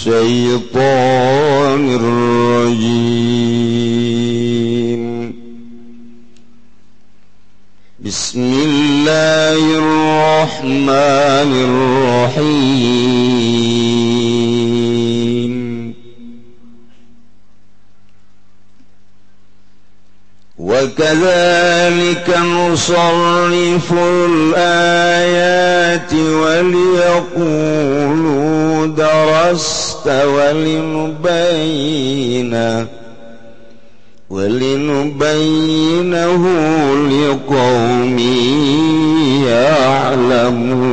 الشيطان الرجيم. بسم الله الرحمن الرحيم. وكذلك نصرف الآيات وليقولوا درست ولنبينه لقوم يعلمون.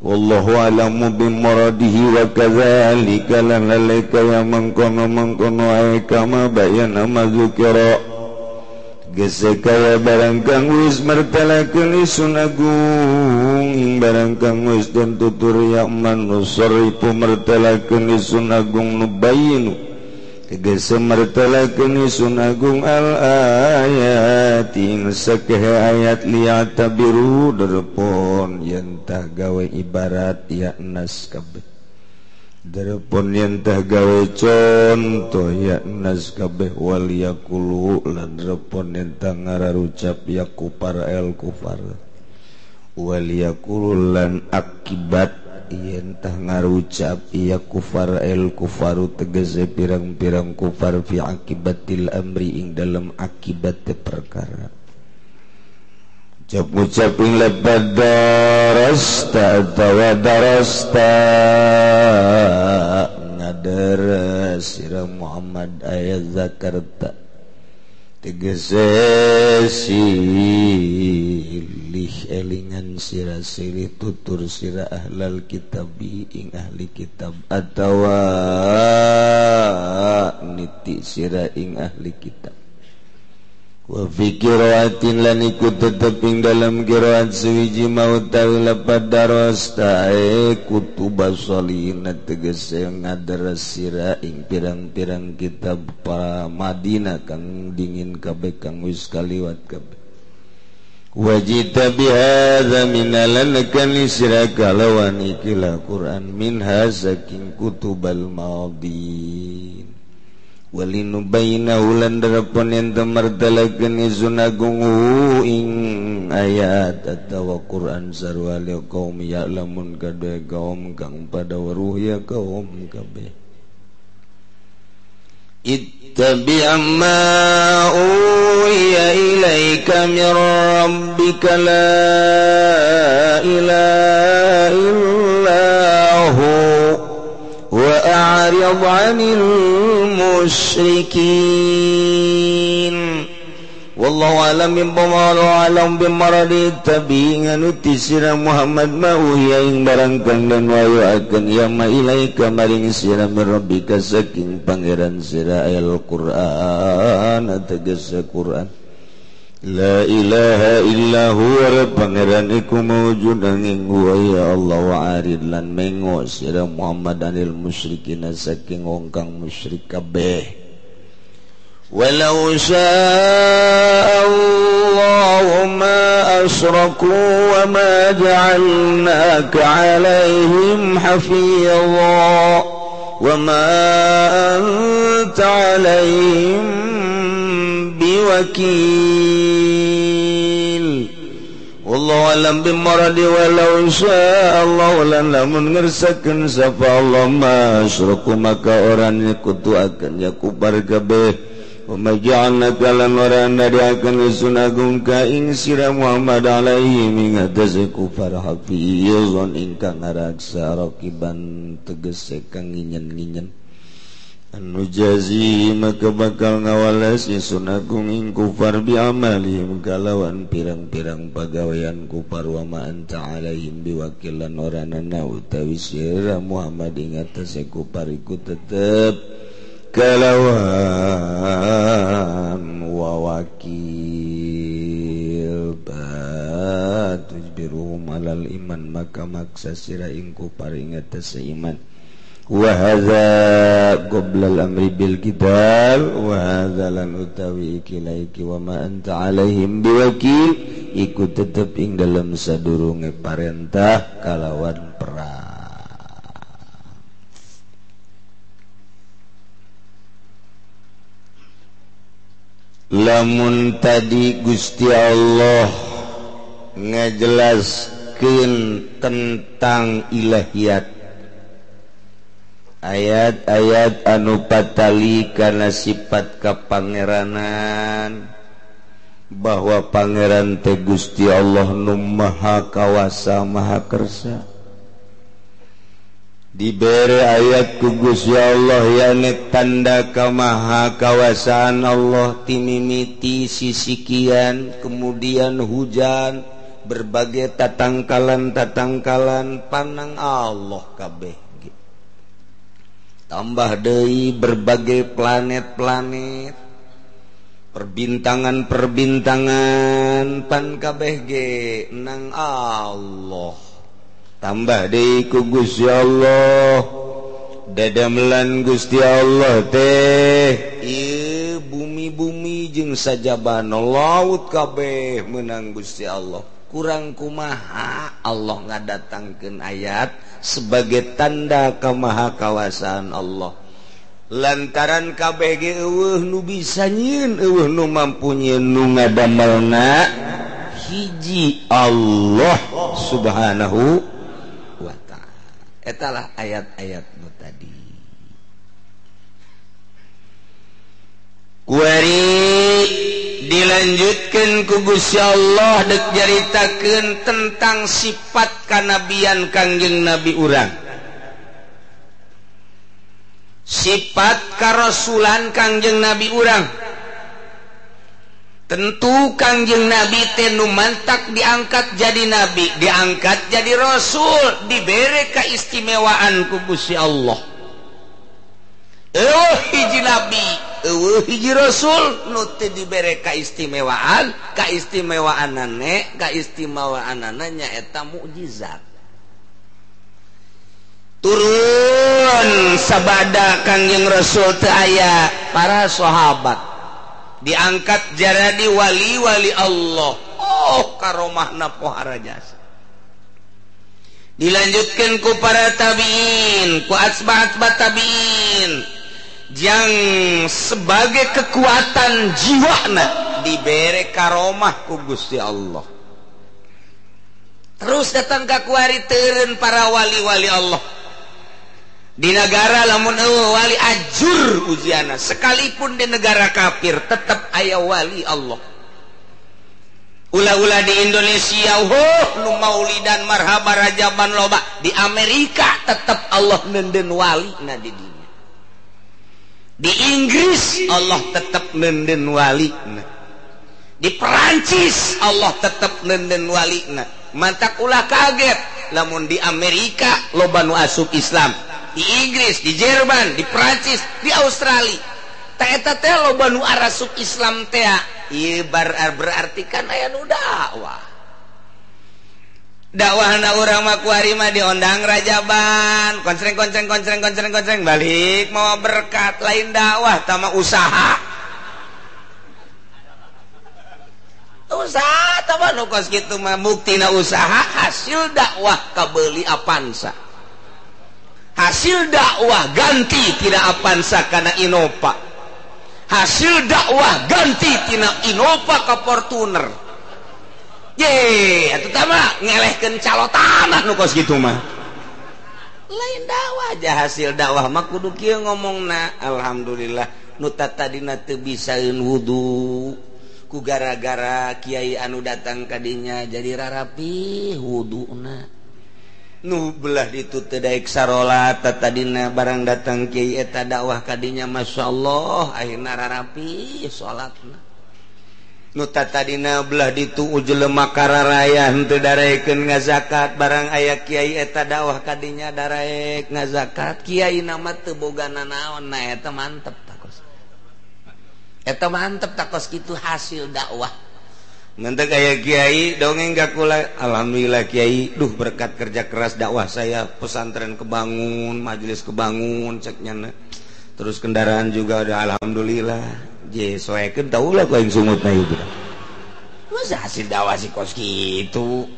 والله أعلم بمراده. وكذلك لنلك يا mengkono mengkono ae kama bayana mazukira gese kaya barang kang wis mertelakeun isun agung ing barang kang wis den tutur ya man nusarifu mertelakeun isun agung nubayinu tegese mertelakeun isun agung al ayat ing sakehe ayat liyatabiru derpon yen tah gawe ibarat ya nas kabeh derpon yen tah gawe contoh ya nas kabeh wal yaqulu lan derpon yen tah ngararucap ya kufar el kufar wal yaqulu lan akibat yen tah ngarucap ya kufar el kufaru tegese pirang-pirang kufar fi akibatil amri ing dalam akibat perkara. Ucap-ucap ing lebat darasta atawa darasta ngaderes sira Muhammad ayat zakarta tegese silih elingan sira silih tutur sira ahlal kitabi ing ahli kitab atawa niti sira ing ahli kitab. Wa fi qiraatin lan iku tetep ing dalam qiraat suwiji mau tawi lepat darasta kutuba sholihin tegese ngaderes sira ing pirang-pirang kitab para Madinah kang dingin kabeh kang wis kaliwat kabeh. Wajita bihadza minalan kan sira kalawan ikilah Quran minha saking kutubal madin. Walinubayinahu lan derepon yen temertelakeun isun agung ing ayat atawa Quran sarwa li kaum ya'lamun kadue kaum kang pada weruh ya kaum kabeh. Ittabi' ma uhiya ilaika min rabbika la ilaha illa hu wa a'rid 'anil musyrikin. Wallahu a'lam bima a'lam bimaradi tabi nganuti sira Muhammad ma uhiya ing barang kang den wayuakeun ya ma ilaika maring sira rabbika saking pangeran sira al Qur'an tegese Qur'an. La ilaha illa huwa pangeran iku mawujud angin huwa ya Allah wa arid lan mengo sira Muhammad anil musyrikin saking wong kang musyrik kabeh. Walau syaa Allah ma asyraku wa ma ja'alnaka 'alaihim hafidha wa ma anta 'alaihim biwakil. Wallahu alam bimaradi walau syaa Allah lan lamun ngersakeun sapa Allah ma asyraku maka orang nyekutu akan yakubar kabeh. Wa ma ja'alnaka lan ora ndadekaken isun agung ka ing sira Muhammad alaihi mingatase kufar hafizun ingkang ngaraksa rakiban tegese kang nginyen-nginyen. Anu jazi maka bakal ngawales isun agung ing kufar bi amalihim kalawan pirang-pirang pagawean kufar wa ma anta alaihim biwakilan ora ana utawi sira Muhammad ing atase kufar iku tetep kalawan wawakil. Batujbiruhum alal iman maka maksa sira ing kufar ing atase iman. Wa hadza qabla al-amri bil qital wa hadza lan utawi iki laiki wa ma anta alaihim biwakil iku tetep ing dalem sadurunge parentah kalawan perang. Lamun tadi Gusti Allah ngajelaskeun tentang ilahiyat, ayat-ayat anu patali kana sifat kapangeranan, bahwa pangeran teh Gusti Allah nu Maha Kawasa Maha Kersa. Dibere ayat ku Gusti Allah yakni tanda kamaha kawasaan Allah timimiti sisikian, kemudian hujan, berbagai tatangkalan-tatangkalan panang Allah kabeh. Tambah deui berbagai planet-planet, perbintangan-perbintangan pan kabeh ge nang Allah. Tambah deui ku Gusti Allah dadamelan Gusti Allah teh ieu bumi-bumi jeung sajabana laut kabeh meunang Gusti Allah. Kurang kumaha Allah ngadatangkeun ayat sebagai tanda kamahakawasaan Allah. Lantaran kabeh ge eueuh nu bisa nyieun, eueuh nu mampu nyieun, nu ngadamelna hiji Allah Subhanahu wa ta'ala. Etalah ayat-ayat nu tadi. Kuari dilanjutkan ku Gusti Allah dek nyaritakeun tentang sifat kanabian Kangjeng Nabi urang, sifat karasulan Kangjeng Nabi urang. Tentu Kangjeng Nabi teh nu mantak diangkat jadi nabi, diangkat jadi rasul, dibere keistimewaan ku Gusti Allah. Eueuh hiji nabi, eueuh hiji rasul nu teu dibere kaistimewaan, kaistimewaanane, kaistimewaanana nyaeta mukjizat. Turun sabada Kangjeng Rasul teu aya, para sahabat diangkat jadi wali-wali Allah. Oh, karomahna pohara jasa. Dilanjutkan ku para tabiin, ku asba-asba tabiin, yang sebagai kekuatan jiwana dibere karomah ku Gusti Allah. Terus datang ka kuari teureun para wali-wali Allah. Di negara lamun eueuh wali ajur ujiana, sekalipun di negara kafir tetap aya wali Allah. Ulah-ulah di Indonesia oh nu maulidan marhaba rajaban loba, di Amerika tetap Allah nenden wali na di dinya. Di Inggris Allah tetap nenden wali na. Di Perancis Allah tetap nenden wali na. Mantak ulah kaget lamun di Amerika loba nu asup Islam, di Inggris, di Jerman, di Perancis, di Australia. Ta eta teh loba nu arasup Islam teh. Ieu berarti kan aya nu dakwah. Dakwahna urang mah kuari mah diondang rajaban, konstreng konstreng konstreng konstreng konstreng balik mawa berkat, lain dakwah tama usaha. Usaha tama nu kos kitu mah buktina usaha hasil dakwah kabeuli Avanza. Hasil dakwah ganti tina Avanza kana Innova. Hasil dakwah ganti tina Innova ka Fortuner. Ye, atuh tama ngelehkeun calo tanah nu kos kitu mah. Lain dakwah aja hasil dakwah mah kudu kieu ngomongna. Alhamdulillah nu tadina teu bisaeun wudu ku gara-gara kiai anu datang ka dinya jadi rarapi wuduna. Nu belah ditu teu daek sarolat tadina barang datang kiai eta dakwah ka dinya masyaallah akhirna rarapi salatna. Nu tadina belah ditu jelema kararaya henteu darekeun ngazakat barang aya kiai eta dakwah ka dinya daraek ngazakat, kiai na mah teu boga nanaon. Nah eta mantep takos. Eta mantep takos kitu hasil dakwah. Nanti kayak kiai dongeng gak kula, alhamdulillah kiai, duh berkat kerja keras dakwah saya pesantren kebangun, majelis kebangun, ceknya terus kendaraan juga udah alhamdulillah. Je soekeun tau lah ku aing sungutna ieu. Masa hasil dakwah si kos kitu.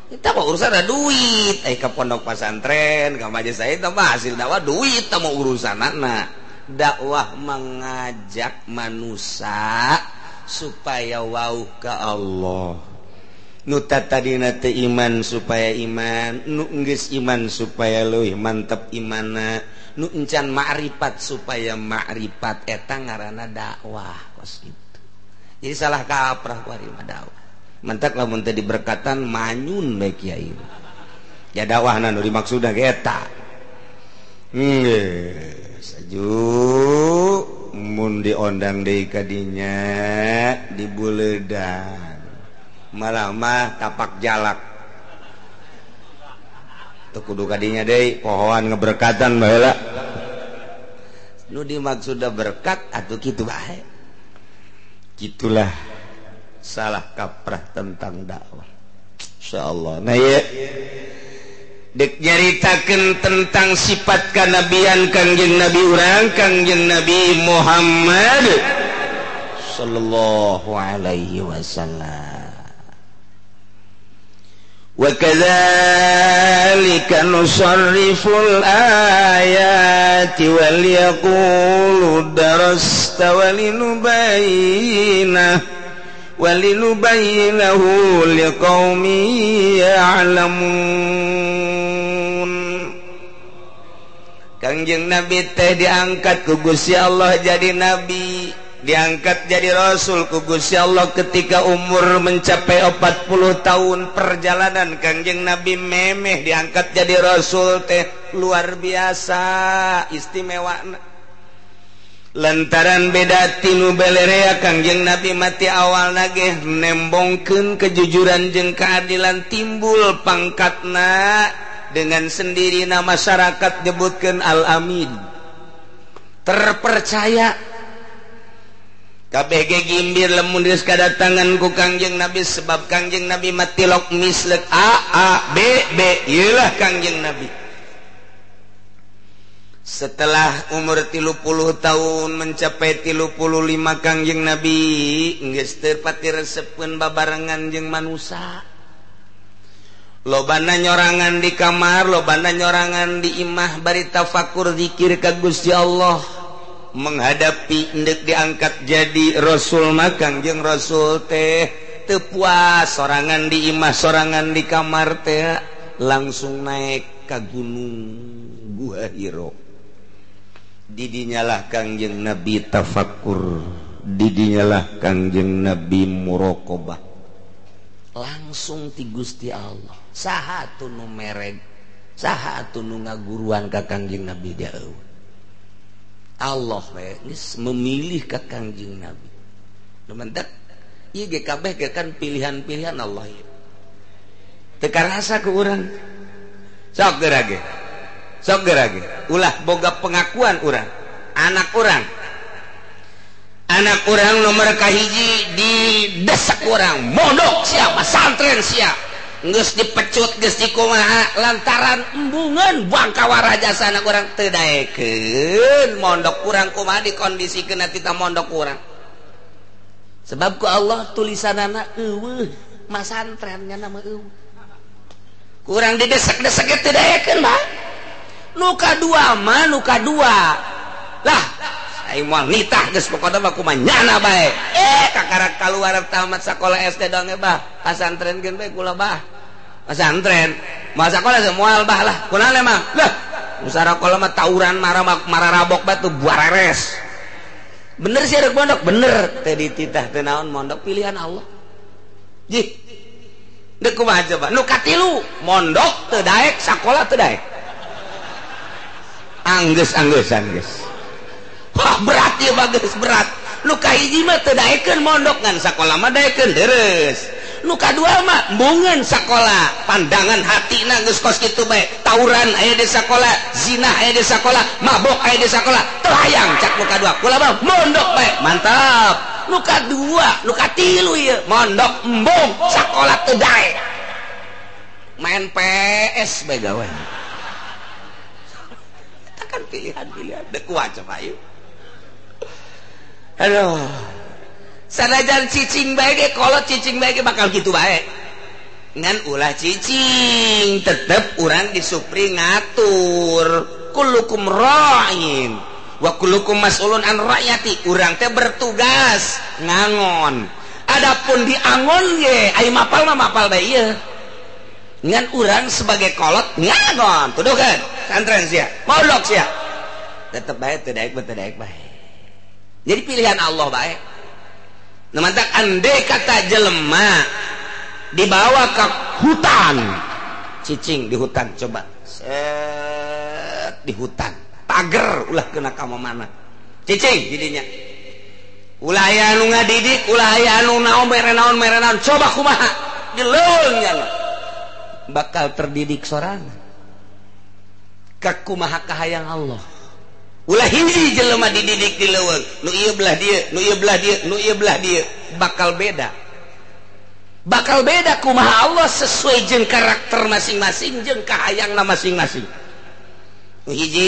Kita mah urusan ada duit, ke pondok pesantren, ke majelis saya itu mah hasil dakwah duit, tah mah urusanana. Dakwah mengajak manusia Supaya wauh ka Allah. Nu tadina teu iman supaya iman, nu geus iman supaya leuwih mantep imanna, nu encan ma'rifat supaya ma'rifat, eta ngaranna dakwah kos kitu. Jadi salah kaprah ku ari mah dakwah. Mantak lamun teu diberkatan manyun bae kiai. Ya dakwahna nu dimaksudna ge eta. Geus aju mun diondang deui ka dinya dibuledan. Malah mah tapak jalak. Teu kudu ka dinya deui pohoan ngeberkatan baheula. Nu dimaksudna berkat atuh kitu bae. Gitulah salah kaprah tentang dakwah. Insyaallah. Nah ieu dek nyaritakeun tentang sifat kanabian Kangjeng Nabi urang Kangjeng Nabi Muhammad sallallahu alaihi wasallam. Wa kadzalika nusarriful ayati wal yaqulu darasta walinubayyinahu liqaumin ya'lamun. Kangjeng Nabi teh diangkat ku Gusti Allah jadi nabi, diangkat jadi rasul ku Gusti Allah ketika umur mencapai 40 tahun. Perjalanan Kangjeng Nabi memeh diangkat jadi rasul teh luar biasa istimewa. Lantaran beda tinu belerea Kangjeng Nabi mati awal nage nembongkeun kejujuran jeung keadilan, timbul pangkatna dengan sendiri masyarakat nyebutkeun al-amin, terpercaya. Kabeh ge gimbir lamun geus kadatangan ku Kangjeng Nabi, sebab Kangjeng Nabi mati lok mislek A A B B, ieu lah Kangjeng Nabi. Setelah umur 30 tahun mencapai 35 Kangjeng Nabi geus teu pati resepeun babarengan jeung manusa. Lobana nyorangan di kamar, lobana nyorangan di imah bari tafakur zikir ka Gusti Allah. Menghadapi endek diangkat jadi rasul mah Kangjeng Rasul teh teu puas sorangan di imah, sorangan di kamar teh, langsung naik ka gunung Gua Hiro. Didinyalah Kangjeng Nabi tafakur, didinyalah Kangjeng Nabi muraqabah langsung ti Gusti Allah. Saha atuh nu mereg, saha atuh nu ngaguruan ka Kangjeng Nabi jauh. Allah we geus memilih ka Kangjeng Nabi. Lumantak ieu ge kabeh ge kan pilihan-pilihan Allah ieu. Teu karasa ku urang. Sok geura ge. Sok geura ge. Ulah boga pengakuan urang, anak urang. Anak urang nomor kahiji didesak urang, mondok sia, pesantren sia. Geus dipecut, geus dikumaha lantaran embungeun bangkawa jasa anak urang teu daekeun mondok urang kumaha dikondisikeun tita mondok urang. Sebab ku Allah tulisanana eueuh masantren nya nama eueuh. Kurang didesek-desek teu daekeun mah. Nu kadua mah nu kadua. Lah aing moal nitah geus pokona mah kumaha nyana bae. Kakara kaluar tamat sakola SD dong bah pasantren geun bae kula bah. Pasantren. Moal sakola ge moal bah lah. Kunaon emang? Lah, musarakola mah tawuran mararabok batu buareres. Bener sih rek mondok, bener. Teh dititah teh naon mondok pilihan Allah. Jih. Deuk kumaha coba? Nu katilu mondok teu daek, sakola teu daek. Anggeus-anggeus anggeus. Wah berat ieu mah geus berat. Nu kahiji mah teu daekeun mondok ngan sakola mah daekeun deres. Nu kadua mah embungeun sakola, pandangan hatina geus kos kitu bae. Tawuran aya di sakola, zina aya di sakola, mabok aya di sakola, teu hayang cak nu kadua. Kula mah mondok bae, mantap. Nu kadua, nu katilu ieu mondok embung, sakola teu daek. Main PS bae gawe. Eta kan pilihan-pilihan deuk kuat coba ieu. Aduh, sanajan cicing bae ge kolot cicing bae ge bakal kitu bae. Ngan ulah cicing, tetep urang disupri ngatur. Kullukum ra'in Wa kullukum mas'ulun an ra'yati, urang teh bertugas ngangon. Adapun diangon ge ai mapal mah mapal bae ieu. Ngan urang sebagai kolot ngangon, tuduhkeun santren sia, mondok sia. Tetep bae teu daek teu daek bae. Jadi pilihan Allah bae. Nu mantak andai kata jelema dibawa ke hutan, cicing di hutan coba. Set di hutan, pager ulah kena ka mana. Cicing jadinya. Ulah aya anu ngadidik, ulah aya anu naon mere naon mere naon, coba kumaha dileuweung nya. Bakal terdidik sorangan. Kakumaha kahayang Allah. Ulah hiji jelema dididik di leuweung, nu ieu belah dieu, nu ieu belah dieu, nu ieu belah dieu, bakal beda. Bakal beda kumaha Allah sesuai jeung karakter masing-masing jeung kahayangna masing-masing. Nu hiji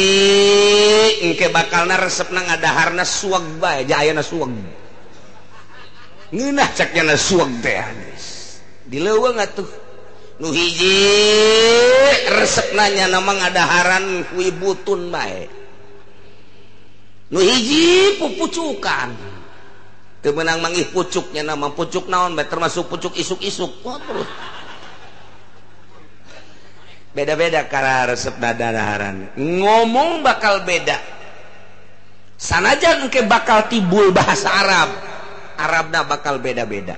engke bakalna resepna ngadaharna suweg bae, jayana suweg. Ngeunah cek nya suweg teh geus. Di leuweung atuh. Nu hiji resepna nya mah ngadaharan kuibutun bae. Nu hiji pupucukan teu meunang manggih pucuknya nama pucuk naon bae termasuk pucuk isuk-isuk. Oh, terus beda-beda kara resep dadaharan ngomong bakal beda sanajan engke bakal timbul bahasa Arab, Arabna bakal beda-beda.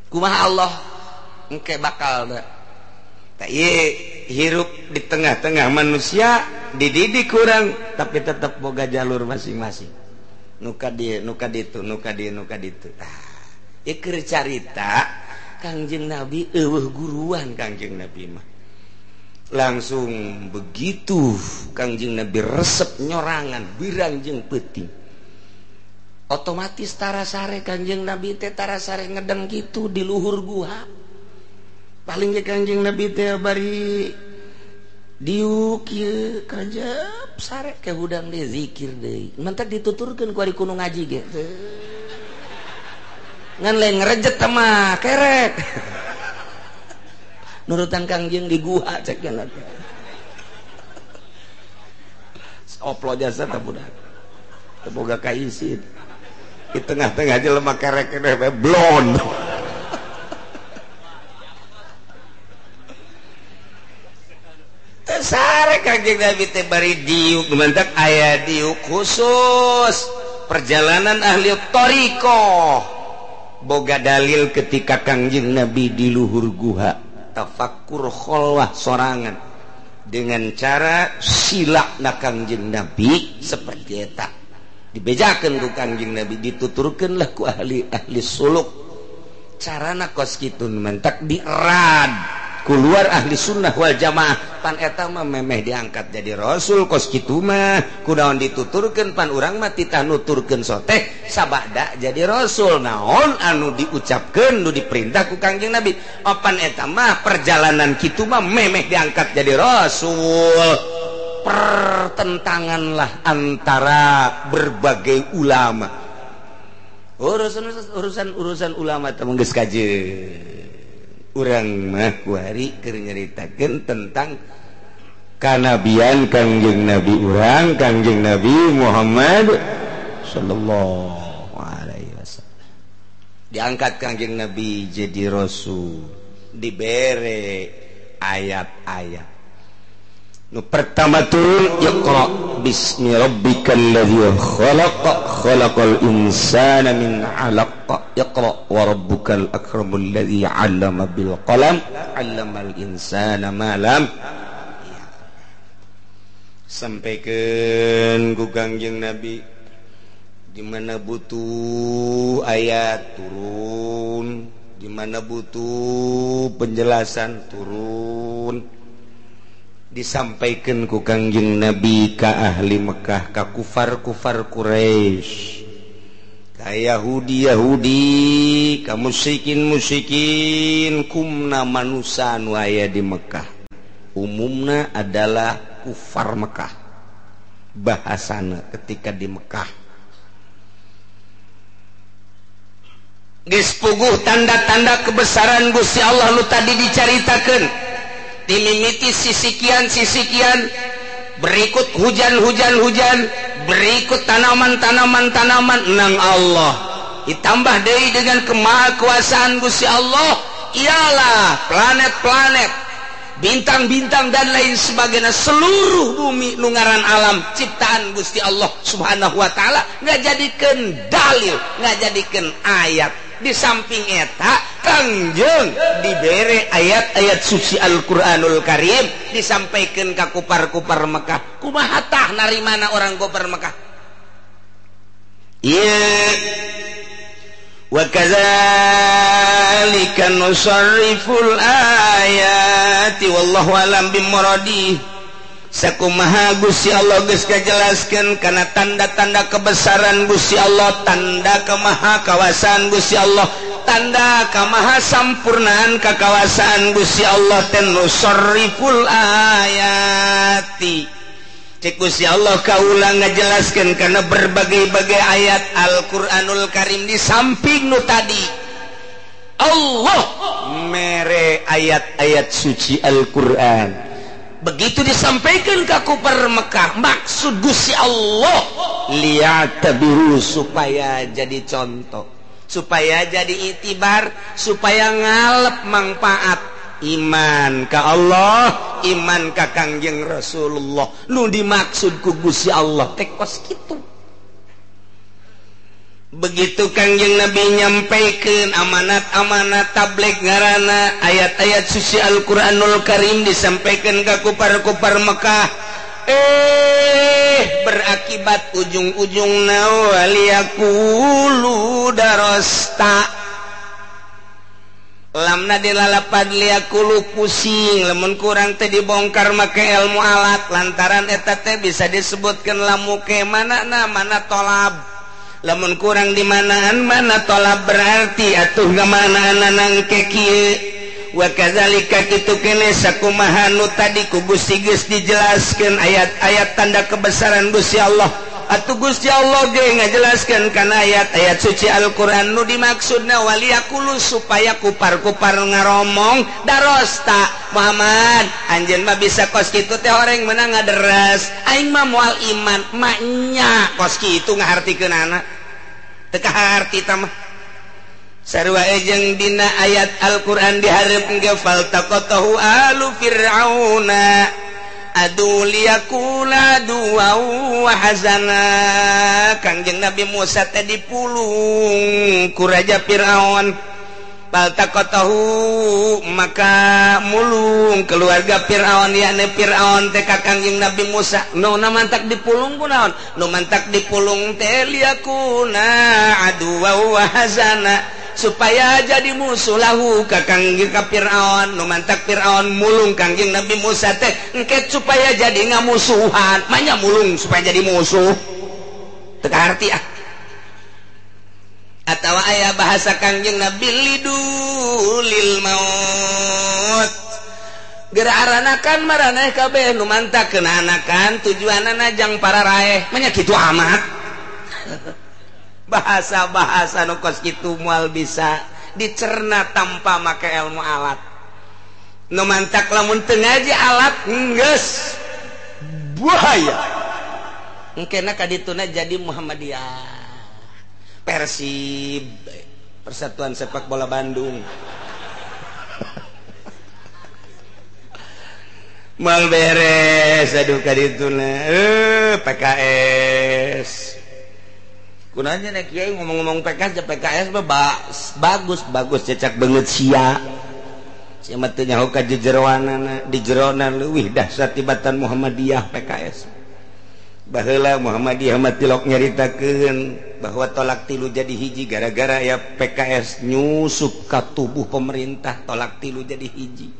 Kumaha Allah engke bakal da ieu hirup di tengah-tengah manusia dididik kurang tapi tetap boga jalur masing-masing. Nuka dieu, nuka ditu, nuka dieu, nuka ditu. Ah, ieu keur carita Kangjeng Nabi eueuh guruan Kangjeng Nabi mah. Langsung begitu Kangjeng Nabi resep nyorangan birang jeung peuting. Otomatis tarasare Kangjeng Nabi teh tarasare ngedeng kitu di luhur guha. Paling ge Kangjeng Nabi teh bari diuk ieu kerjep sare ke hudang deui zikir deui. Mantak dituturkeun ku ari kuno ngaji ge. Ngan lain ngerejet mah kerek. Nurutan Kangjeng di guha cek nya. Oplo jasa teh budak. Teu boga kaisin. Di tengah-tengah jelema kerek keneh blon. Sare Kangjeng Nabi teh bari diuk mantak aya diuk khusus perjalanan ahli thariqah. Boga dalil ketika Kangjeng Nabi di luhur guha tafakkur kholwah sorangan dengan cara silakna Kangjeng Nabi seperti eta. Dibejakeun ku Kangjeng Nabi, dituturkeun lah ku ahli-ahli suluk. Carana kos kitu mantak dierad keluar ahli sunnah wal jamaah pan eta mah memeh diangkat jadi rasul kos kitu mah kunaon dituturkeun pan urang mah titah nuturkeun soteh sabada jadi rasul naon anu diucapkeun nu diperintah ku Kangjeng Nabi opan eta mah perjalanan kitu mah memeh diangkat jadi rasul. Pertentanganlah antara berbagai ulama, urusan ulama teh geus kajeun. Urang mah kuari keur nyaritakeun tentang kanabian Kangjeng Nabi urang Kangjeng Nabi Muhammad sallallahu alaihi wasallam. Diangkat Kangjeng Nabi jadi rasul, dibere ayat-ayat. Nu pertama turun Iqra bismi rabbikal ladzi khalaq khalaqal insana min 'alaq Iqra wa rabbukal akramul ladzi 'allama bil qalam 'allamal insana ma lam. Sampaikeun ku Kangjeng Nabi di mana butuh ayat turun, di mana butuh penjelasan turun. Disampaikan ku Kangjeng Nabi ka ahli Mekah, ka kufar-kufar Quraisy, ka Yahudi-Yahudi, ka musyrikin-musyrikin, kumna manusa nu aya di Mekah. Umumna adalah kufar Mekah. Bahasana ketika di Mekah. Geus puguh tanda-tanda kebesaran Gusti Allah nu tadi dicaritakeun. Dimimiti sisikian berikut hujan-hujan-hujan, berikut tanaman-tanaman-tanaman nang Allah. Ditambah deui dengan kemahakuasaan Gusti Allah, ialah planet-planet, bintang-bintang dan lain sebagainya, seluruh bumi nu ngaran alam ciptaan Gusti Allah Subhanahu wa taala ngajadikeun dalil, ngajadikeun ayat. Di samping eta Kangjeng dibere ayat-ayat suci Al-Qur'anul Karim disampaikan ka kupar-kupar Mekah. Kumaha tah narimana orang kupar Mekah? Ieu wa kadzalika nusarriful ayati wallahu alam bimuradi. Sakumaha Gusti Allah geus kajelaskeun kana tanda-tanda kebesaran Gusti Allah, tanda kemahakawasaan Gusti Allah, tanda kemahasampurnaan kakawasaan Gusti Allah teh nusarriful ayati. Cek Gusti Allah kaula ngajelaskeun kana berbagai-bagai ayat Al-Qur'anul Karim di samping nu tadi Allah mere ayat-ayat suci Al-Qur'an. Begitu disampaikan ke kupar Mekah, maksud Gusti Allah liya'tabiru, supaya jadi contoh, supaya jadi itibar, supaya ngalep manfaat iman ka Allah, iman ka Kangjeng Rasulullah. Nu dimaksud ku Gusti Allah teh kos kitu. Begitu Kangjeng Nabi nyampaikan amanat-amanat tabligh ngaranna ayat-ayat suci Al-Qur'anul Karim disampaikan ke kupar-kupar Mekah, berakibat ujung-ujungna waliyaqulu darasta. Lamna dilalapad liyaqulu pusing, lamun kurang teh dibongkar make ilmu alat, lantaran eta teh bisa disebutkeun lamuke mana na mana tolab. Lamun kurang di manaan mana tolab berarti atuh ngamanaan nangke kieu. Wa kadzalika kitu kene sakumaha nu tadi ku Gusti geus dijelaskeun ayat-ayat tanda kebesaran Gusti Allah. Atuh Gusti Allah ge ngajelaskeun kana ayat-ayat suci Al-Qur'an nu dimaksudna waliyaqulu supaya kupar-kupar ngaromong darosta Muhammad anjeun mah bisa kos kitu teh horeng meunang ngaderes aing mah moal iman maknya kos kitu ngahartikeunana teu kaharti tah mah. Sarua jeung dina ayat Al-Qur'an dihareup ge faltaqatahu alu fir'auna adu liyakula du'a wa hazana. Kangjeng Nabi Musa teh dipulung ku Raja Fir'aun, faltaqatahu maka mulung keluarga Fir'aun, yakni Fir'aun teh ka Kangjeng Nabi Musa. Nu mantak dipulung ku naon? Nu mantak dipulung teh liyakuna adu'a wa hazana, supaya jadi musuh lahu ka Kangjeng ka Fir'aun. Nu mantak Fir'aun mulung Kangjeng Nabi Musa teh engke supaya jadi ngamusuhan. Manya mulung supaya jadi musuh teu kaharti ah. Atawa aya bahasa Kangjeng Nabi lidulil maut, geura aranakan maraneh kabeh nu mantak keuna anakan tujuanana jang pararaeh. Manya kitu amat. Bahasa-bahasa nu kos kitu moal bisa dicerna tanpa make ilmu alat. Nu mantak lamun teu ngaji alat geus bahaya. Engkena ka dituna jadi Muhammadiyah, Persib, Persatuan Sepak Bola Bandung. Mal beres aduh ka dituna PKS. Kunanya nek kiai ngomong-ngomong PKS, PKS mah bagus bagus cecak banget sia. Sia mah teu nyaho ka jejeroanana, di jerona leuwih dahsyat tibatan Muhammadiyah PKS. Baheula Muhammadiyah mah tilok nyaritakeun bahwa tolak tilu jadi hiji gara-gara ya PKS nyusup ka tubuh pemerintah, tolak tilu jadi hiji.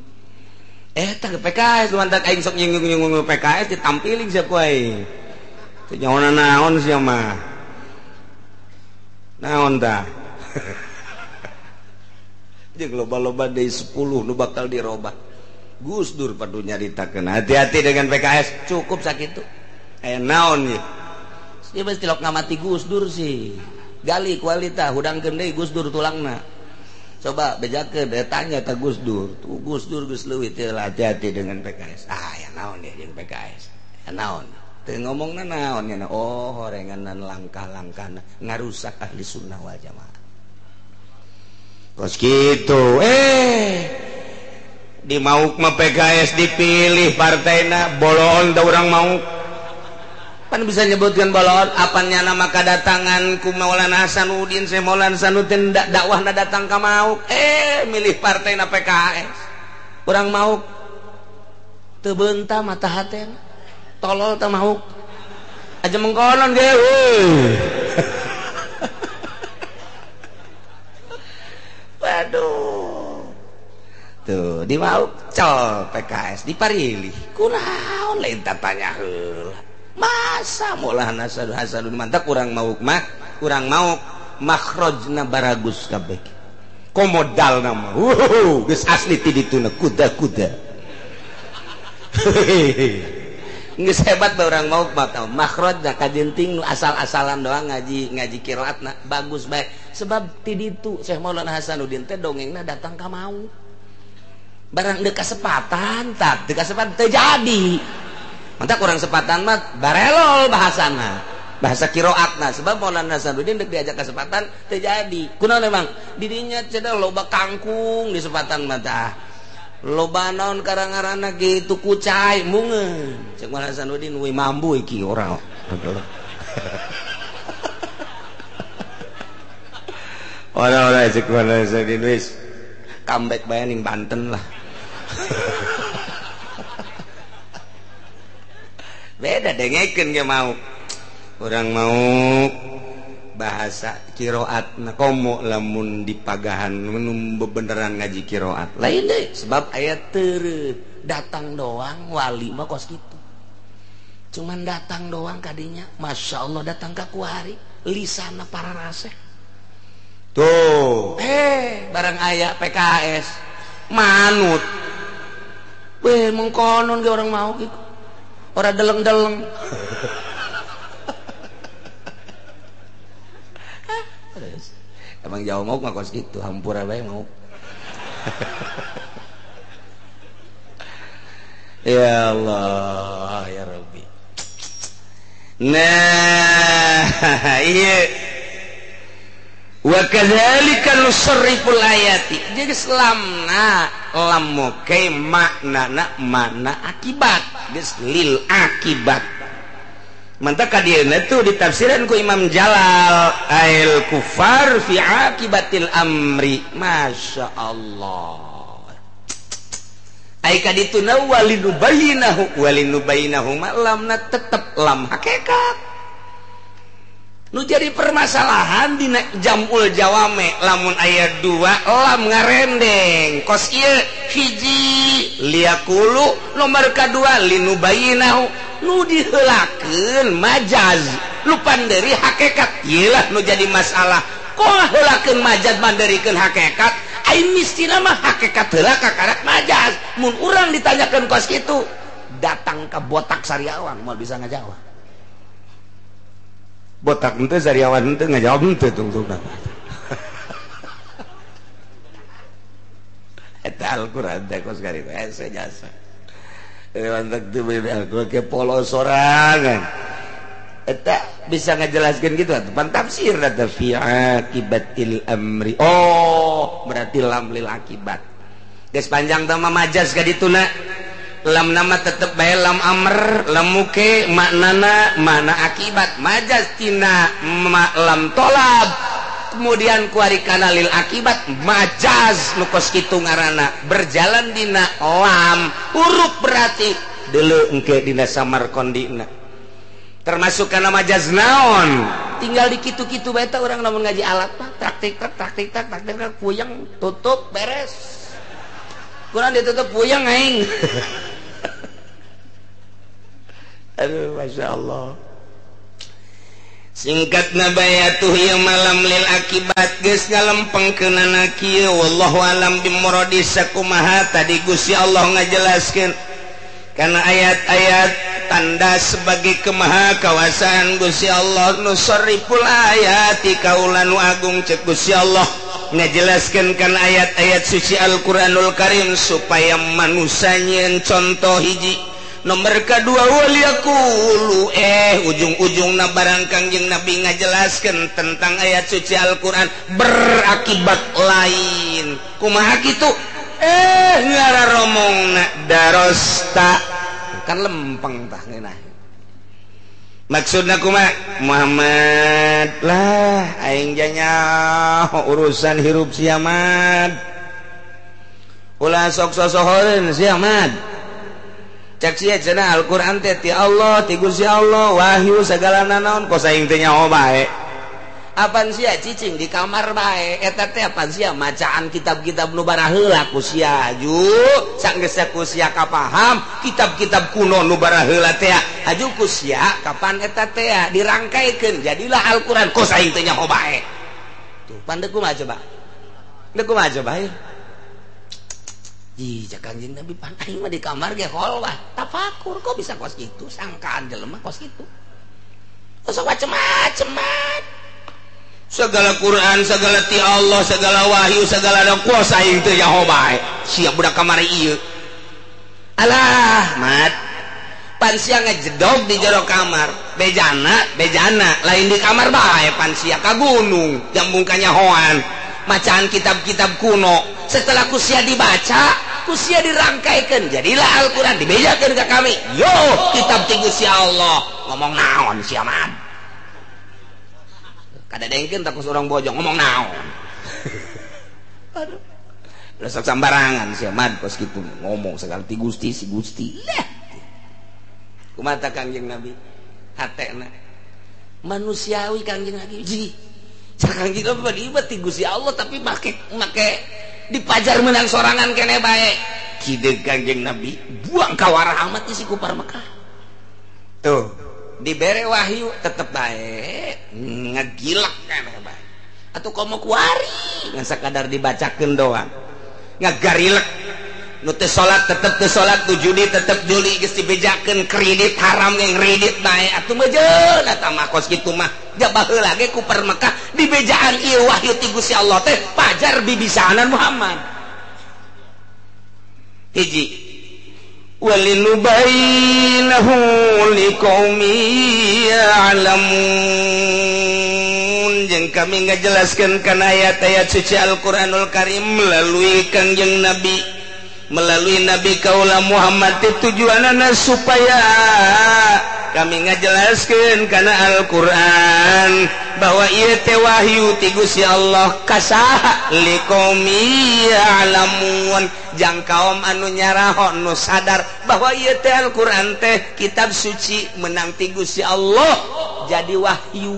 Tah PKS mantak aing sok nyinggung-nyinggung PKS ditampiling sia ku aing. Teu nyaho naon sia mah. Naon tah? Jeung loba-loba deui 10 nu bakal dirobah. Gus Dur padu nyaritakeun hati-hati dengan PKS, cukup sakitu. Aya naon ieu? Ieu mah tilok ngamati Gus Dur sih. Gali kualita hudangkeun deui Gus Dur tulangna. Coba bejakeun tanya ka Gus Dur. Tuh Gus Dur geus leuwih teh hati-hati dengan PKS. Ah, aya naon ieu jeung PKS? Naon? Teu ngomongna naon nya? Oh, horenganan langkah-langkahna ngarusak ahli sunnah wal jamaah. Kos kitu di Mauk mah PKS dipilih partainya boloon da urang Mauk pan bisa nyebutkan boloon apanya nama kadatangan ku Maulana Hasanuddin Syekh Maulana Hasanuddin dakwahna datang ka Mauk milih partainya PKS urang Mauk teu beunta mata hatena tolol teh Mauk aja mengkonon ge waduh tuh di Mauk col PKS diparilih kunaon lain tatanya heula masa Maulana Hasanuddin mantap urang Mauk mah urang Mauk makhrajna baragus kabeh komodalna mah geus asli ti dituna kuda-kuda geus hebat bae urang Mauk mah makhrajna kajenting nu asal-asalan doang ngaji ngaji qiraatna bagus bae sebab ti ditu Syekh Maulana Hasanuddin teh dongengna datang ka Mauk barang deuk kasepatan tak deuk kasepatan teu jadi mantap kurang sepatan mah barelol bahasana bahasa qiraatna sebab Maulana Hasanuddin deuk diajak kasepatan teu jadi kunaon emang didinya cenah loba kangkung di sepatan mah tah loba naon karang-karangna kitu kucai mungeun cek Maulana Hasanuddin we mambu iki ora ora cek Maulana Hasanuddin wis comeback bae ning Banten lah. Beda dengekeun ge Mauk urang Mauk bahasa qiraatna komo lamun dipagahan mun bebeneran ngaji qiraat lain deui sebab aya teu datang doang wali mah kos kitu cuman datang doang kadinya Masya Allah datang ka kuari lisana para raseh tuh barang aya PKS manut weh mengkonon ge orang Mauk iku ora deleng-deleng. Emang jauh Mauk mah kos kitu hampura bae Mauk. Ya Allah ya Rabbi. Nah iya wa kadzalika nusarriful ayati jadi selamna lam moke maknana makna akibat geus lil akibat mantap kadieuna tuh ditafsiran ku Imam Jalal ail kufar fi akibatil amri Masya Allah ai kadituna walinubayinahu walinubayinahu ma lamna tetep lam hakikat nu jadi permasalahan dina jamul jawame lamun aya dua lam ngarendeng kos ieu hiji liakulu nomor kadua linubayinahu nu diheulakeun majaz lu panderi hakikat ieu lah nu jadi masalah kok heulakeun majaz manderikeun hakikat ai mistina mah hakikat heula kakarak majaz mun urang ditanyakeun kos kitu datang ka botak sariawan moal bisa ngajawab botak ente sariawan ente ngajawab ente tungtungna eta Al-Qur'an teh kos kari hese jasa lantak teu bener Al-Qur'an ke polos sorangan eta bisa ngajelaskeun kitu atuh pan tafsir eta fi akibatil amri oh berarti lam lil akibat geus panjang teh mah majaz ka dituna lam nama tetep bae lam amr lam muke maknana makna akibat majaz tina lam tolab kemudian kuari kana lil akibat majaz nu kos kitu ngaranna berjalan dina lam huruf berarti deuleu engke dina samarkandina termasuk kana majaz naon tinggal di kitu-kitu bae teh urang lamun ngaji alat mah praktik tak praktik tak puyeng tutup beres kurang ditutup puyeng aing. Aduh Masya Allah singkat nabayatuh ieu malam lil akibat geus ngalempengkeunana kieu wallahu alam bimuradi sakumaha tadi Gusti Allah ngajelaskeun kana ayat-ayat tanda sebagai kemaha kawasaan Gusti Allah nusarriful ayati kaula nu agung cek Gusti Allah ngajelaskeun kana ayat-ayat suci Al-Qur'anul Karim supaya manusia nyieun contoh hiji Nomor kedua waliyaqulu ujung-ujungna barang Kangjeng Nabi ngajelaskeun tentang ayat suci Al-Qur'an berakibat lain. Kumaha kitu? Ngararomongna darosta kan lempeng tah ngeunah. Maksudna kumaha? Muhammad lah aing janya urusan hirup sia mad. Ulah sok sosohoreun sia mad. Cek sia cenah Al-Qur'an teh ti Allah, ti Gusti Allah, wahyu sagala nanaon kos aing teh nyaho bae. Apan sia cicing di kamar bae eta teh apan sia macaan kitab-kitab nu baraheula ku sia aju sanggeus ku sia kapaham kitab-kitab kuno nu baraheula teh aju ku sia kapan eta teh dirangkaikeun jadilah Al-Qur'an kos aing teh nyaho bae. Tuh pan deuk kumaha coba? Deuk kumaha coba? Ih, Kangjeng Nabi pan aing mah di kamar ge kholwah tafakur kok bisa kos kitu sangkaan jelema kos kitu. Sok macem-macem. Segala Quran, segala ti Allah, segala wahyu, segala ada kuasa aing teu nyaho bae. Siap budak kamari ieu. Alah, mat. Pan sia ngejedog di jero kamar, bejana, bejana, lain di kamar bae pan sia ka gunung, jambung kanyahoan, macaan kitab-kitab kuno. Setelah ku sia dibaca, ku sia dirangkaikeun, jadilah Al-Qur'an dibejakeun ka kami. Yo, kitab ti Gusti Allah. Ngomong naon sia mat? Kada dengkeun tak orang bojong ngomong naon. Aduh. Sok sambarangan sia mad kos kitu ngomong segala ti Gusti si Gusti. Lah. Kumaha Kangjeng Nabi? Hatena manusiawi Kangjeng Nabi. Ji. Cak Kangjeng Nabi ti Gusti Allah tapi make dipajar menang sorangan kene bae. Kideung Kangjeng Nabi buang kawarah amat si kupar Mekah. Tuh. Dibere wahyu tetep bae ngegilak keneh bae atuh komo kuari ngan sakadar dibacakeun doang ngagarilek nu teu salat tetep teu salat nu judi tetep judi geus dibejakeun kredit haram ge kredit bae atuh meujeun eta mah kos kitu mah ja baheula ge ku per Mekah dibejaan ieu wahyu ti Gusti Allah teh pajar bibisaanan Muhammad. Hiji walinubainahu liqaumi ya'lamun jeung kami ngajelaskeun kana ayat-ayat suci Al-Qur'anul Karim melalui Kangjeng Nabi, melalui Nabi kaula Muhammad teh tujuanana supaya kami ngajelaskeun kana Al-Qur'an bahwa ieu teh wahyu ti Gusti Allah kasaha liqaumi ya'lamun jang kaum anu nyaraho nu sadar bahwa ieu teh Al-Qur'an teh kitab suci menang ti Gusti Allah jadi wahyu.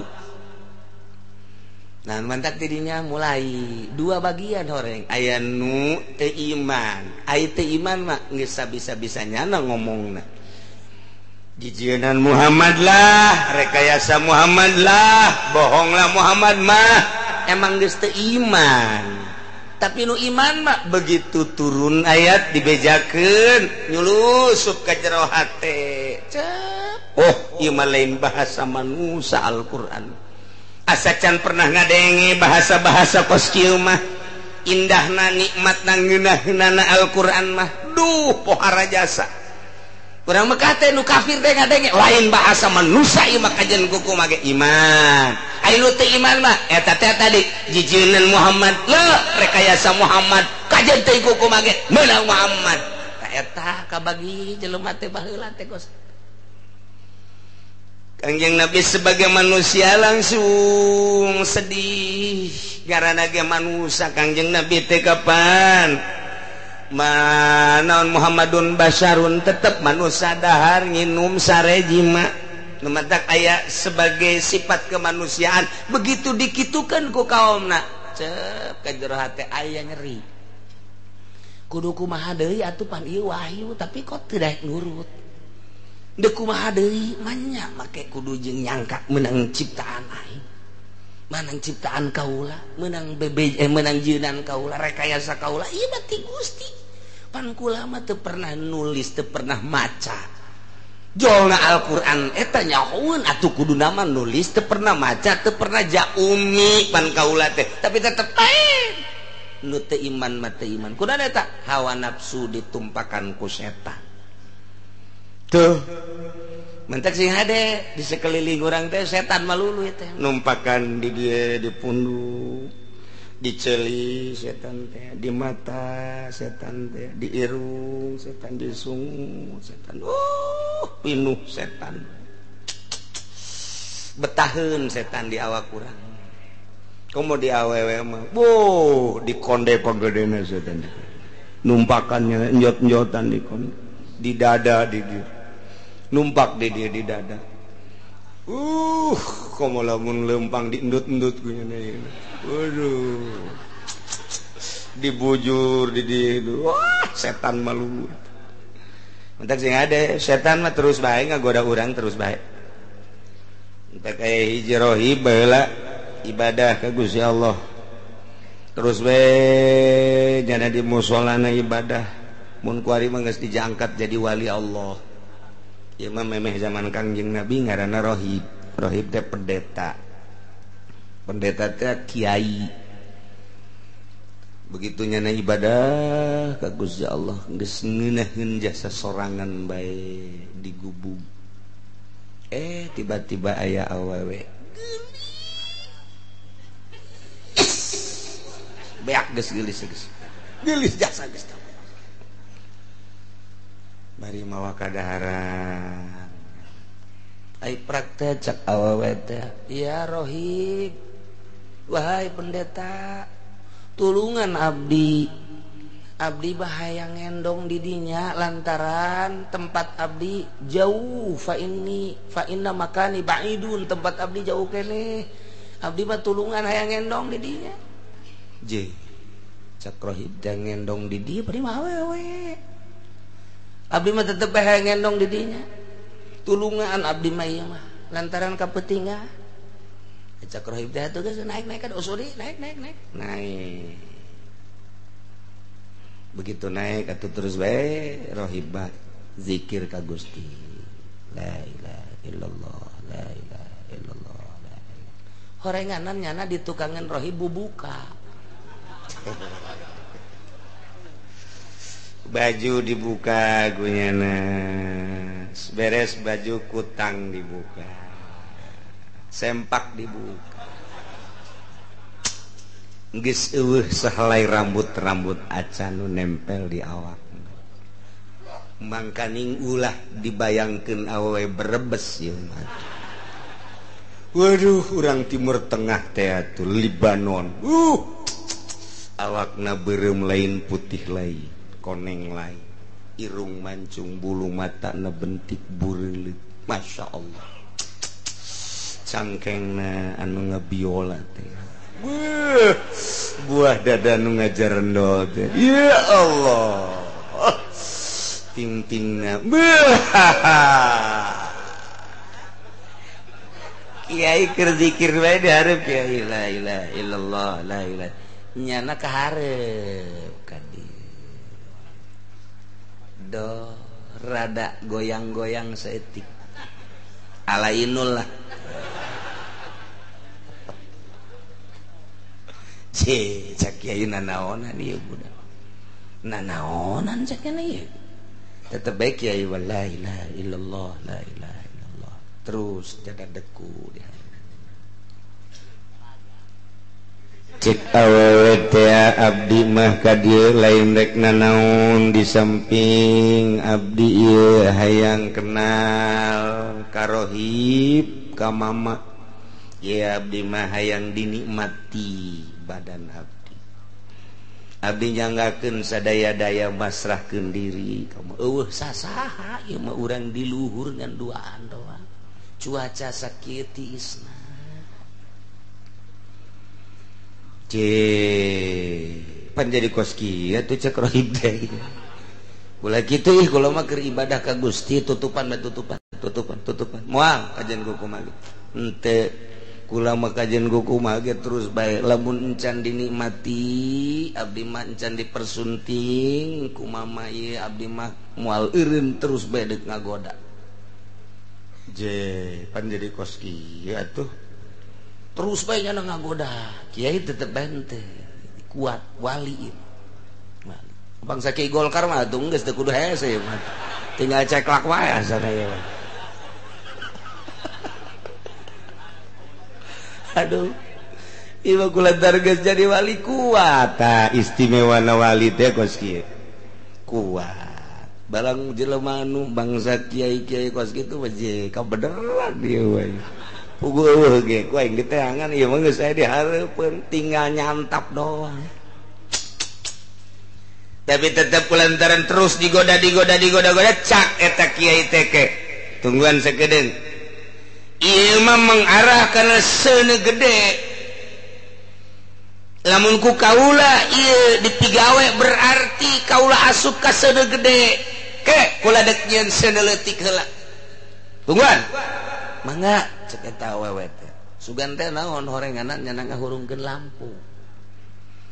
Nah mantak tidinya mulai dua bagian horeng aya nu teu iman, aya teu iman mah geus sabisa-bisanya ngomongna. Jijienan Muhammad lah, rekayasa Muhammad lah, bohonglah Muhammad mah, emang geus teu iman. Tapi nu iman mah begitu turun ayat dibejakeun nyulusup ka jero hate. Cep. Oh, ieu mah lain bahasa manusia Al-Qur'an. Asa can pernah ngadenge bahasa-bahasa kos kieu mah. Indahna nikmatna ngeunahna Al-Qur'an mah. Duh, pohara jasa. Urang Mekah teh nu kafir teh ngadenge lain bahasa manusia ieu mah kajen kuku mage iman. Aya nu teu iman mah eta teh tadi jijieun Muhammad leuh rekayasa Muhammad kajen teh kuku mage meunang Muhammad. Tah eta kabagi jelema teh baheula teh kos. Kangjeng Nabi sebagai manusia langsung sedih karena ge manusia Kangjeng Nabi teh kapan manaon Muhammadun basyarun tetep manusia dahar nginum sare jima nu matak aya sebagai sifat kemanusiaan begitu dikitukeun ku kaumna cep ka jero hate aya nyeri kudu kumaha deui atuh pan ieu wahyu tapi kok teu daek nurut deuk kumaha deui manya make kudu jeung nyangka meunang ciptaan aing menang ciptaan kaula menang bebe menang jieunan kaula rekayasa kaula ieu mah ti Gusti pan kula mah teu pernah nulis teu pernah maca jolna Al-Qur'an eta nyahoeun atuh kuduna mah nulis teu pernah maca teu pernah jaumi pan kaula teh tapi tetep bae nu teu iman mah teu iman kunaon eta hawa nafsu ditumpakan ku setan. Tuh mentak sing hade di sekeliling urang teh setan malulu teh numpakan di dia di punduk, di celi setan teh, di mata setan teh, di irung setan, di sungu setan, pinuh setan, betaheun setan di awak urang. Komo di awewe mah, boh di konde pagedena setan, numpakannya njot-njotan di konde, di dada di dia, numpak di dia di dada. Komo lamun lempang diendut-endut kunyana. Waduh, dibujur di dia, wah setan malu. Mentak sing ada setan mah terus bae ngagoda urang terus bae. Entak aya hiji rohib baheula ibadah ka Gusti Allah. Terus bae jana di musolana ibadah. Mun kuari mah geus dijangkat jadi wali Allah. Ieu mah memeh zaman Kangjeng Nabi ngaranna rohib. Rohib teh pendeta. Pendeta teh kiai. Begitu nyana ibadah ka Gusti Allah geus ngeunaheun jasa sorangan bae di gubug. Tiba-tiba aya awewe geulis. Beak geus geulis geus. Geulis jasa geus. Bari mawa kadaharan. Ai praktek cak awewe teh, ya rohib, wahai pendeta, tulungan abdi. Abdi bahaya ngendong didinya lantaran tempat abdi jauh, fa inni fa inna makani ba'idun, tempat abdi jauh keneh. Abdi mah tulungan hayang ngendong didinya. Je cak rohib teh ngendong di dieu bari mah awewe. Abdi mah tetep hayang ngendong didinya. Tulungan abdi mah ieu mah lantaran kapetingah. Cak rohib teh atuh geus naik-naik kan usuli naik naik naik. Naik. Begitu naik atuh terus bae rohib zikir ka Gusti. La ilaha illallah, la ilaha illallah, la ilaha. Horenganan nyana ditukangan rohib bubuka. Baju dibuka gunyana, beres baju kutang dibuka, sempak dibuka, geus eueuh sahelai rambut-rambut acan nu nempel di awak. Mangkaning ulah dibayangkeun awewe berebes ieu mah. Waduh, urang Timur Tengah teh atuh Libanon. Awakna beureum lain putih lain, koneng lain, irung mancung, bulu mata na bentik bureuleut. Masya Allah, cangkengna anu ngebiola teh, buah dada nu ngajarendol teh, ya Allah, ting-tingna, kiai keur zikir bae dihareup kiai, la ilaha illallah, la ilaha, nyana kahareup ka dieu. Do rada goyang-goyang saeutik alainul lah. Ce cak kiai nanaonan ieu budak, nanaonan cak ieu tetep bae kiai la ilaha illallah, la ilaha illallah terus jada deku di cek awewe teh abdi mah ka dieu lain rek nanaon di samping abdi ieu hayang kenal ka rohib ka mama ieu abdi mah hayang dinikmati badan abdi. Abdi nyanggakeun sadaya-daya masrahkeun diri kamu eueuh sasaha ieu mah urang di luhur ngan duaan doang cuaca sakieu tiisna. Pan jadi kos kieu tuh cek rohib teh. Ulah kitu ih kula mah keur ibadah ka Gusti tutupan bae tutupan tutupan tutupan. Moal kajian ku kumaha ge. Henteu kula mah kajian ku kumaha ge terus bae lamun encan dinikmati abdi mah encan dipersunting ku mama ieu abdi mah moal eureun terus bae deuk ngagoda. Je pan jadi kos kieu atuh. Terus bae nyana ngagoda kiai tetep bente kuat wali wali bangsa kiai Golkar mah atuh geus teu kudu hese mah Tinggal ceklak wae asana ieu. Aduh. Ieu kulantar geus jadi wali kuat. Tah istimewa na wali teh kos kieu. Kuat. Barang jelema anu bangsa kiai-kiai kos kitu mah je kabeneran ieu we. Puguh eueuh ge ku aing diteangan ieu mah geus aya di hareupeun tinggal nyantap doang. Tapi tetap kulantaran terus digoda digoda digoda goda cak eta kiai teh tungguan sakedeung. Ieu mah mengarah kana seuneu gede. Lamun ku kaula ieu dipigawe berarti kaula asup ka seuneu gede. Ke kula dek nyieun seuneu leutik heula. Tungguan. Mangga cek eta awewe teh. Sugan teh naon horenganan nya ngahurungkeun lampu.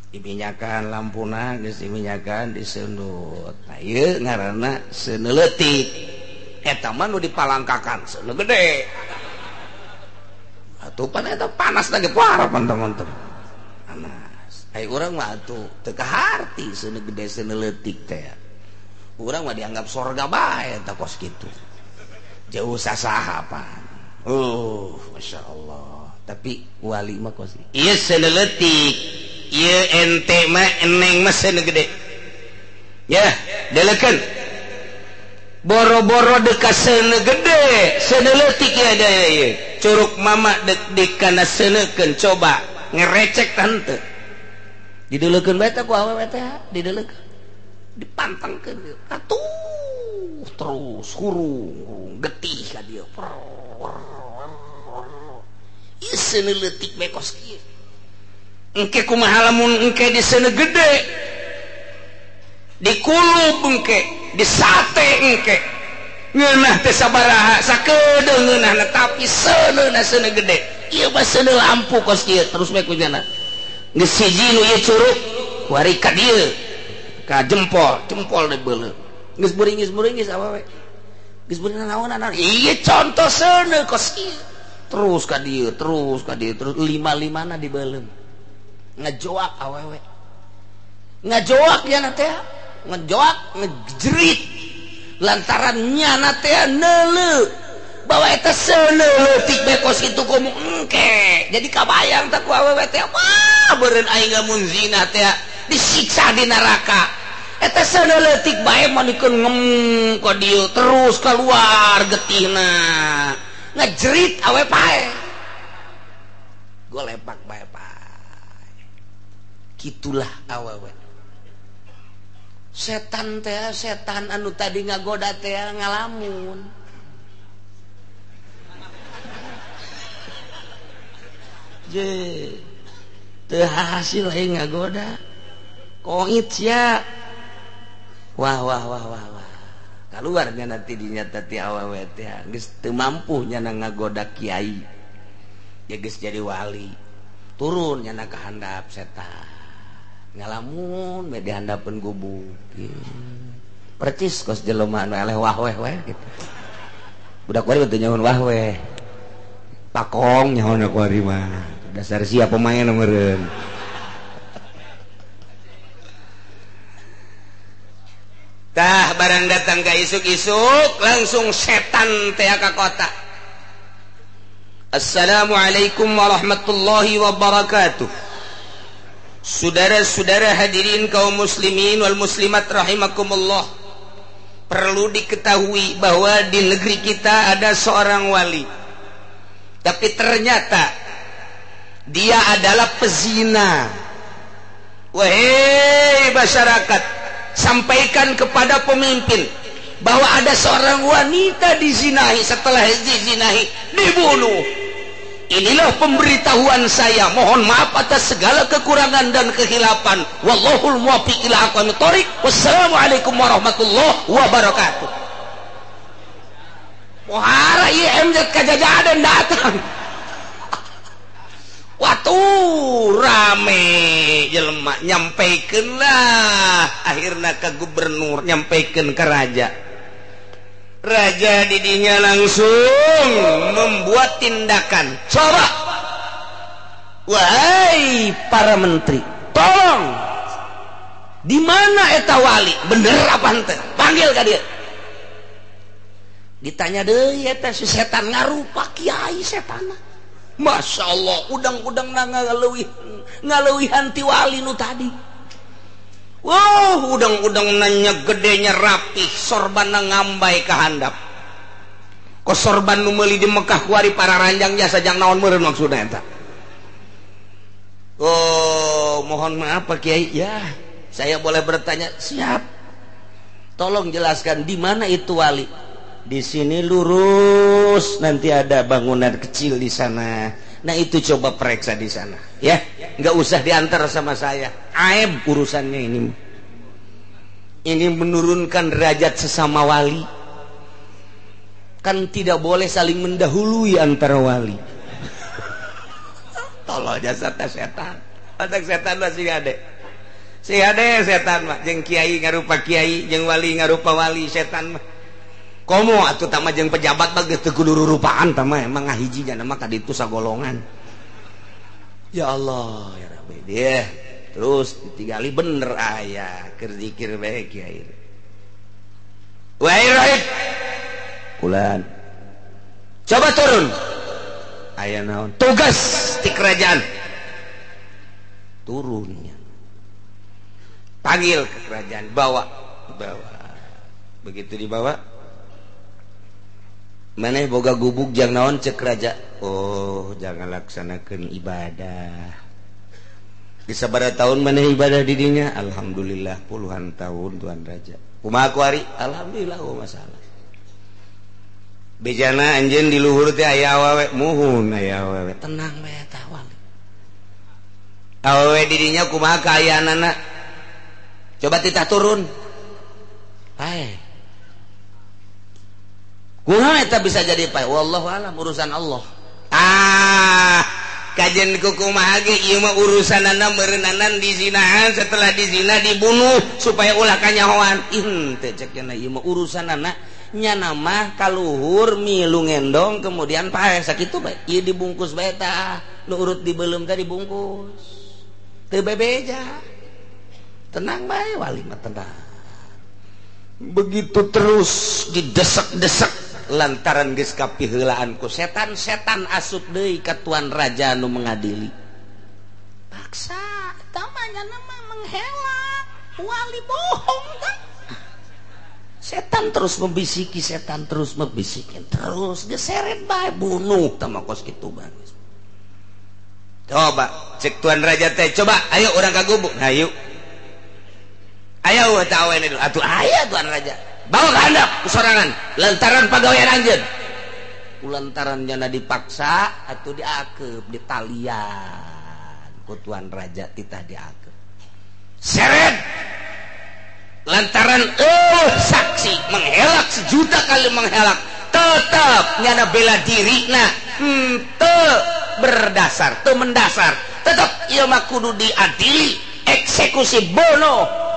Diminyakan lampuna geus diminyakan disundut. Nah ieu ngaranna seuneu leutik. Eta mah nu dipalangkakan seuneu gede. Atuh pan eta panas lagi parah pan teman-teman. Panas. Ai urang mah atuh teu kaharti seuneu gede seuneu leutik teh. Urang mah dianggap sorga bae eta kos kitu. Jauh sasaha pan. Masya Allah. Tapi wali mah kos ieu seuneu leutik. Ieu ente mah eneng mah seuneu gede. Ya, delekeun. Boro-boro deka seuneu gede, seuneu leutik ya daya ieu. Curug mama dek dikana seuneukeun coba ngerecek tante. Didelekeun bae teh ku awewe teh, didelekeun. Dipantangkeun atuh terus hurung getih ka dieu. Ieu seuneu leutik bae kos kieu. Engke kumaha lamun engke di seuneu gede dikulub engke disate engke ngeunah teh sabaraha sakedeung ngeunahna tapi seuneuna seuneu gede ieu mah seuneu lampu kos kieu terus bae ku jana geus hiji nu ieu curug kuari ka dieu ka jempol jempol deui geus buringis awewe geus buringis naonan ieu contoh seuneu kos kieu terus ka dieu terus ka dieu terus lima-limana dibeuleum ngejoak awewe ngejoak ya teh ngejoak ngejerit lantaran nyana teh neuleuh bahwa eta seuneu leutik bae kos kitu komo engke jadi kabayang teh ku awewe teh wah beureun aing lamun zina teh disiksa di neraka eta seuneu leutik bae manikeun ngem ka dieu terus keluar getihna ngejerit awe pae golepak bae pae. Gitulah awewe setan teh setan anu tadi ngagoda teh ngalamun je teu hasil aing ngagoda koit sia wah wah wah wah wah kaluarnya nanti dinyata ti awewe teh geus teu mampu nyana ngagoda kiai ya geus jadi wali turun nyana ka handap setan ngalamun we dihandapeun gubuk percis kos jelema anu eleh wah weh weh gitu budak kuari teu nyahoan wah weh pakong nyahoan kuari mah dasar sia pemain meureun. Tah barang datang ka isuk-isuk langsung setan teh ka kota. Assalamualaikum warahmatullahi wabarakatuh. Saudara-saudara hadirin kaum muslimin wal muslimat rahimakumullah. Perlu diketahui bahwa di negeri kita ada seorang wali. Tapi ternyata dia adalah pezina. Wahai masyarakat, sampaikan kepada pemimpin bahwa ada seorang wanita dizinahi, setelah dizinahi dibunuh. Inilah pemberitahuan saya. Mohon maaf atas segala kekurangan dan kehilapan. Wallahul muwaffiq ila aqwamit thoriq. Wassalamualaikum warahmatullahi wabarakatuh. Pohara ieu MZ kajajadan datang. Waktu rame jelema nyampaikan lah akhirnya ke gubernur, nyampaikan ke raja. Raja didinya langsung membuat tindakan. Coba, wahai para menteri, tolong, di mana eta wali? Bener apa henteu? Panggil ka dia. Ditanya deui eta si setan ngarupa kiai setan. Masya Allah, udang-udang ngaleuwihan ti wali nu tadi. Wow, udang-udang nanya gedenya rapih, sorban ngambai ka handap. Ko sorban nu meuli di Mekah kuari para ranjang jasa jang naon meureun maksudna eta. Oh, mohon maaf Pak Kiai, ya, saya boleh bertanya? Siap. Tolong jelaskan di mana itu wali. Di sini lurus, nanti ada bangunan kecil di sana. Nah itu coba periksa di sana, ya. Nggak usah diantar sama saya. Aib urusannya ini. Ini menurunkan derajat sesama wali. Kan tidak boleh saling mendahului antara wali. Tolong jasa setan. Otak setan masih ada. Si ada setan mah, jeung kiai ngarupa kiai, jeung wali ngarupa wali, setan mah. Komo atuh tama jeung pejabat mah geus teu kudu rurupaan tah mah emang ngahiji jana mah ka ditu sagolongan. Ya Allah ya Rabbi. Dia terus ditinggali bener aya keur zikir bae kiai. Wahai rahib. Kulan. Coba turun. Aya naon? Tugas di kerajaan. Turunnya. Panggil ke kerajaan, bawa, bawa. Begitu dibawa, maneh boga gubuk jang naon cek raja. Oh, jangan laksanakan ibadah. Di sabaraha tahun maneh ibadah di dinya? Alhamdulillah puluhan tahun tuan raja. Kumaha kuari? Alhamdulillah oh masalah. Bejana anjeun di luhur teh aya awewe, muhun aya awewe. Tenang bae tah wali. Awewe di dinya kumaha kaayaanana? Coba titah turun. Pae. Kumaha eta bisa jadi pae? Wallahu alam, urusan Allah. Ah, kajian kumaha ge ieu mah urusanana meureunana dizinahan, setelah dizina dibunuh supaya ulah kanyahoan. Ih, teu cek cenah ieu mah urusanana nyana mah kaluhur milu ngendong kemudian pae sakitu bae. Ieu dibungkus bae tah, nu urut dibeuleum teh dibungkus. Teu bebeja. Tenang bae wali mah tenang. Begitu terus didesak-desak lantaran geus kapiheulaan ku setan-setan asup deui ka tuan raja nu mengadili. Paksa eta mah nyana mah menghelak, wali bohong kan. Setan terus membisiki, setan terus membisiki, terus geseret bae bunuh tah mah kos kitu bae. Coba cek tuan raja teh, coba ayo urang ka gubuk. Hayu. Ayo tahu ini dulu. Atuh aya tuan raja. Bawa ke handap kesorangan lantaran pagawean anjeun. Lantaran jana dipaksa atuh diakep ditalian ku tuan raja titah diakep. Seret lantaran saksi menghelak sejuta kali menghelak tetap nyana bela diri na teu berdasar teu mendasar tetap ieu mah kudu diadili eksekusi bunuh.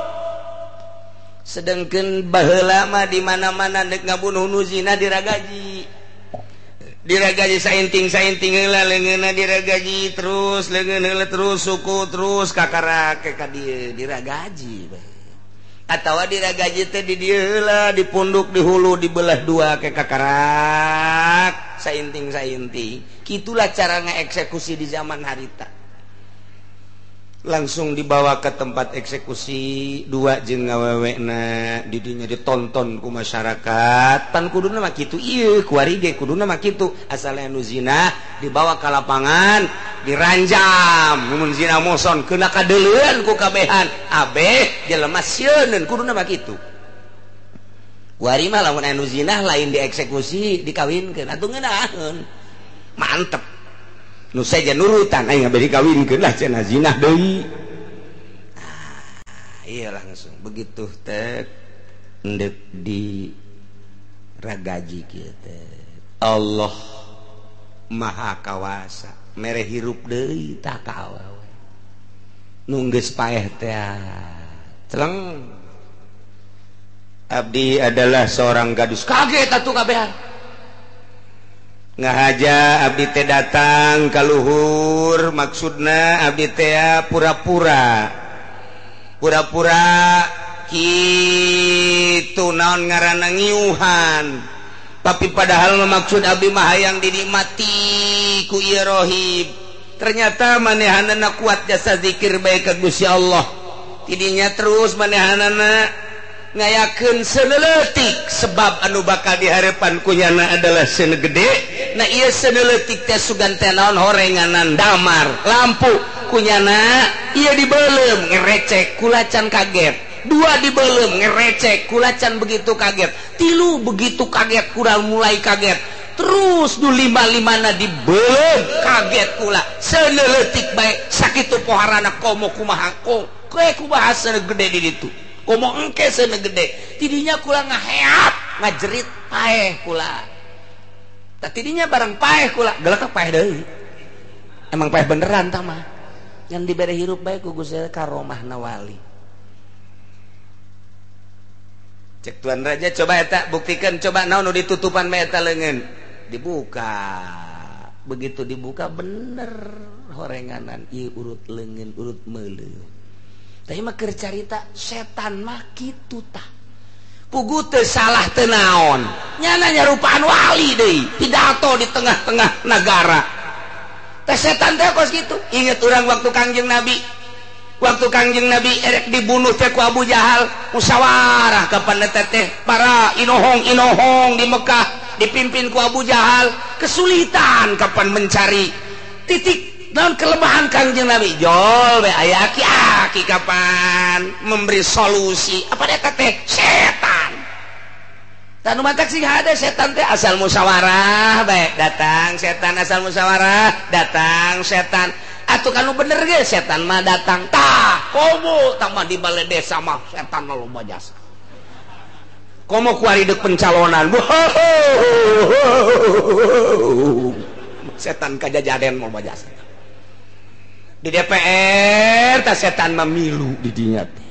Sedangkan baheula mah di mana-mana deuk ngabunuh nu zina diragaji. Diragaji sainting-sainting heula leungeunna diragaji terus leungeun heula terus suku terus kakara ka dieu diragaji bae. Atawa diragaji teh di dieu heula dipunduk di hulu dibelah dua ke kakarak sainting-sainting. Kitulah cara ngaeksekusi di zaman harita. Langsung dibawa ke tempat eksekusi dua jeung ngawewena didinya ditonton ku masyarakat pan kuduna mah kitu ieu kuari ge kuduna mah kitu asal anu zina dibawa ka lapangan diranjam mun zina moson keuna kadeuleun ku kabehan abeh jelema sieun kuduna mah kitu kuari mah lamun anu zina lain dieksekusi dikawinkeun atuh ngeunaheun mantep nu saja nurutan aing bari kawinkeun lah cenah zinah deui. Ah, iya langsung begitu teh endek di ragaji kieu teh. Allah Maha Kawasa mere hirup deui tah ka awewe. Nu geus paeh teh celeng. Abdi adalah seorang gadis kaget atuh kabehan. Ngahaja abdi teh datang ka luhur maksudna abdi teh pura-pura pura-pura kitu naon ngaranna ngiuhan Tapi padahal maksud abdi mah hayang dinikmati ku ieu rohib. Ternyata manehanana kuat jasa zikir bae ka Gusti Allah. Tidinya terus manehanana ngayakeun seuneletik sebab anu bakal diharepan kunyana adalah seuneu gede. Nah ieu seuneletik teh sugan teh naon horenganan damar lampu kunyana ieu dibeuleum ngerecek kulacan kaget. Dua dibelum ngerecek kulacan begitu kaget, tilu begitu kaget kurang mulai kaget, terus du lima-limana dibelum kaget kula seneletik baik sakitu poharana komo kumaha koe kumaha seuneu gede di ditu komo engke seuneu gede tidinya kula ngaheat ngajerit paeh kula tah tidinya barang paeh kula gelekek paeh deui emang paeh beneran tah mah ngan dibere hirup bae ku Gusti karomahna wali. Cek Tuan Raja coba eta buktikan coba naon nu ditutupan bae eta leungeun dibuka begitu dibuka bener horenganan ieu urut leungeun urut meuleum tah mah keur carita setan mah kitu tah pugu teu salah teu naon nyana nyarupaan wali deui pidato di tengah-tengah nagara teh setan teh kos kitu. Inget urang waktu Kangjeng Nabi waktu Kangjeng Nabi erek dibunuh teh ku Abu Jahal musyawarah kapan teh para inohong-inohong di Mekah dipimpin ku Abu Jahal kesulitan kapan mencari titik naon kelemahan Kangjeng Nabi jol we aya aki-aki kapan memberi solusi apa eta teh setan tanu matak sih ada setan teh asal musyawarah bae datang setan asal musyawarah datang setan atuh kanu bener ge setan mah datang tah komo tah di balai desa mah setan mah loba jasa komo kuari deuk pencalonan setan kajajaden loba jasa di DPR tah setan mah milu di dinya teh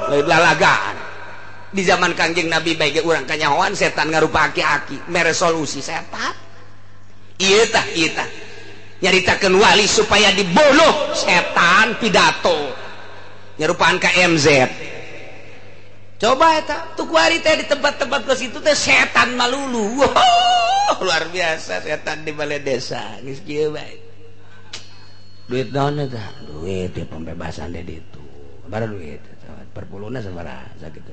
lain lalagaan di zaman Kangjeng Nabi bae ge urang kanyahoan setan ngarupa aki-aki mere solusi setan ieu tah ieu tah nyaritakeun wali supaya dibunuh setan pidato nyerupaan KMZ coba eta tuh kuari teh di tempat-tempat kos itu teh setan malulu. Wow, luar biasa setan di balai desa geus kieu bae duit naon eta duit di pembebasan teh ditu sabaraha duit perpuluna sabaraha sakitu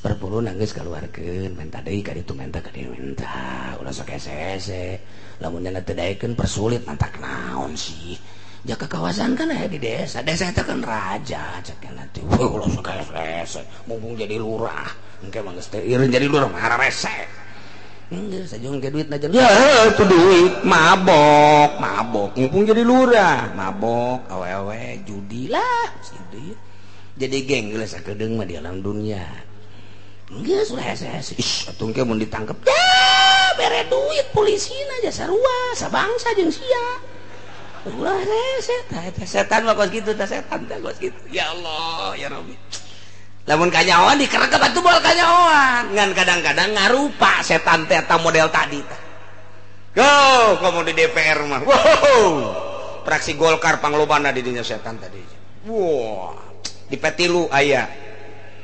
perpuluna geus kaluarkeun menta deui ka ditu menta ka dieu menta ulah sok hese-hese lamun nya teu daekeun persulit mantak naon sih jaga kawasan kan aya di desa desa eta kan raja cek nanti ulah sok hese-hese mumpung jadi lurah engke mah geus teh ieu jadi lurah mah hararese geus sajung ke duit najan ya itu duit mabok mabok mumpung jadi lurah mabok awewe judi lah gitu jadi geng geus sakedeung mah di alam dunia geus ulah hese-hese ih atuh engke mun ditangkep ya bere duit polisina aja sarua sabangsa jeung sia ulah hese tah eta setan mah kos kitu tah setan teh kos kitu ya Allah ya Rabbi lamun kanyahoan dikerekep atuh moal kanyahoan ngan kadang-kadang ngarupa setan teh eta model tadi tah go komo di DPR mah wow praksi Golkar panglobana di dinya setan tadi wah di P3 aya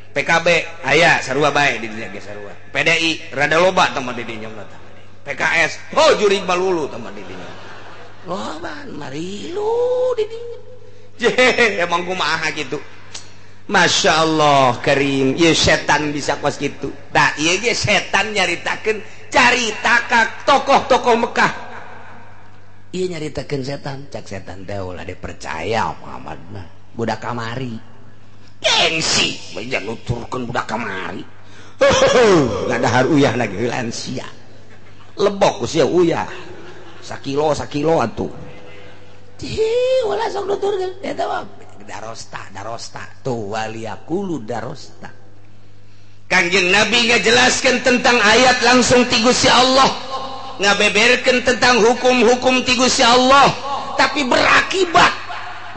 PKB aya sarua bae di dinya ge sarua PDI rada loba tah di dinya mah PKS oh jurig balulu tah di dinya loba marilu di dinya je emang kumaha kitu Masya Allah karim ieu setan bisa kos kitu tah ieu ge setan nyaritakeun carita ka tokoh-tokoh Mekah ieu nyaritakeun setan cak setan teh ulah dipercaya Muhammad mah budak kamari gengsi bae nuturkeun budak kamari ngadahar uyah lagi lansia lebok ku sia uyah sakilo sakilo atuh cih ulah sok nuturkeun eta mah darosta darosta tuh waliyakulu darosta. Kangjeng Nabi ngajelaskan tentang ayat langsung ti Gusti Allah, ngabeberkeun tentang hukum-hukum ti Gusti Allah, tapi berakibat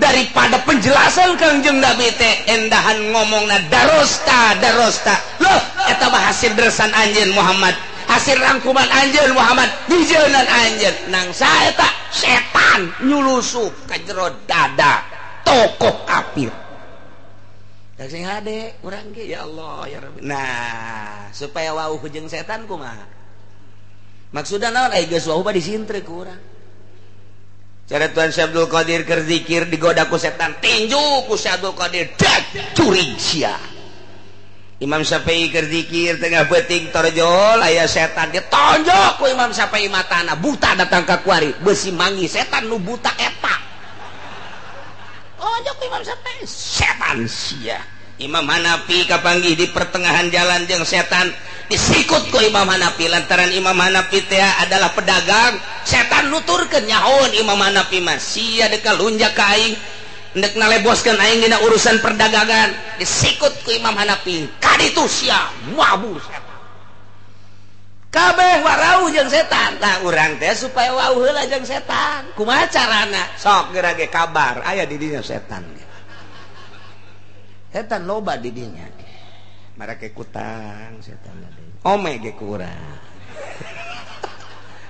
daripada penjelasan Kangjeng Nabi teh endahan ngomongna darosta darosta. Loh, eta mah hasil dersan anjeun Muhammad, hasil rangkuman anjeun Muhammad, dijeunan anjeun. Nang saeta setan nyulusup ka jero dada tokoh kafir. Sing hade urang ge ya Allah ya Rabbi. Nah, supaya wauh jeung setan kumaha? Maksudna naon ai geus wawuh mah disintre ku urang. Cara Tuan Syekh Abdul Qadir keur zikir digoda ku setan, tinju ku Syekh Abdul Qadir, dak curig sia. Imam Syafi'i keur zikir tengah peuting torjol aya setan ditonjok ku Imam Syafi'i matana buta datang ka kuari beusi mangi setan nu buta eta. Tonjok ku Imam Syafi'i setan sia. Imam Hanafi kapanggih di pertengahan jalan jeung setan disikut ku Imam Hanafi lantaran Imam Hanafi teh adalah pedagang setan nuturkeun nyahoeun Imam Hanafi mah sia deka lunjak ka aing ndek naleboskeun aing dina urusan perdagangan disikut ku Imam Hanafi kaditu sia mabur setan kabeh warauh jeung setan tah urang teh supaya wauh heula jeung setan kumaha carana sok geura ge kabar aya di dinya setan setan loba di dinya marake kutang setan ome ge kurang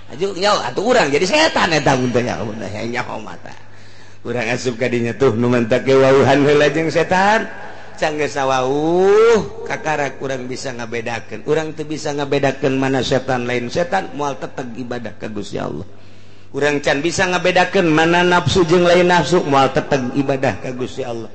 aju nyaho atuh urang jadi setan eta mun teh nyaho nyaho mata urang asup ka dinya tuh nu mantak ge wauhan heula jeung setan can geus wauh kakara urang bisa ngabedakeun urang teu bisa ngabedakeun mana setan lain setan moal teteg ibadah ka Gusti Allah urang can bisa ngabedakeun mana nafsu jeung lain nafsu moal teteg ibadah ka Gusti Allah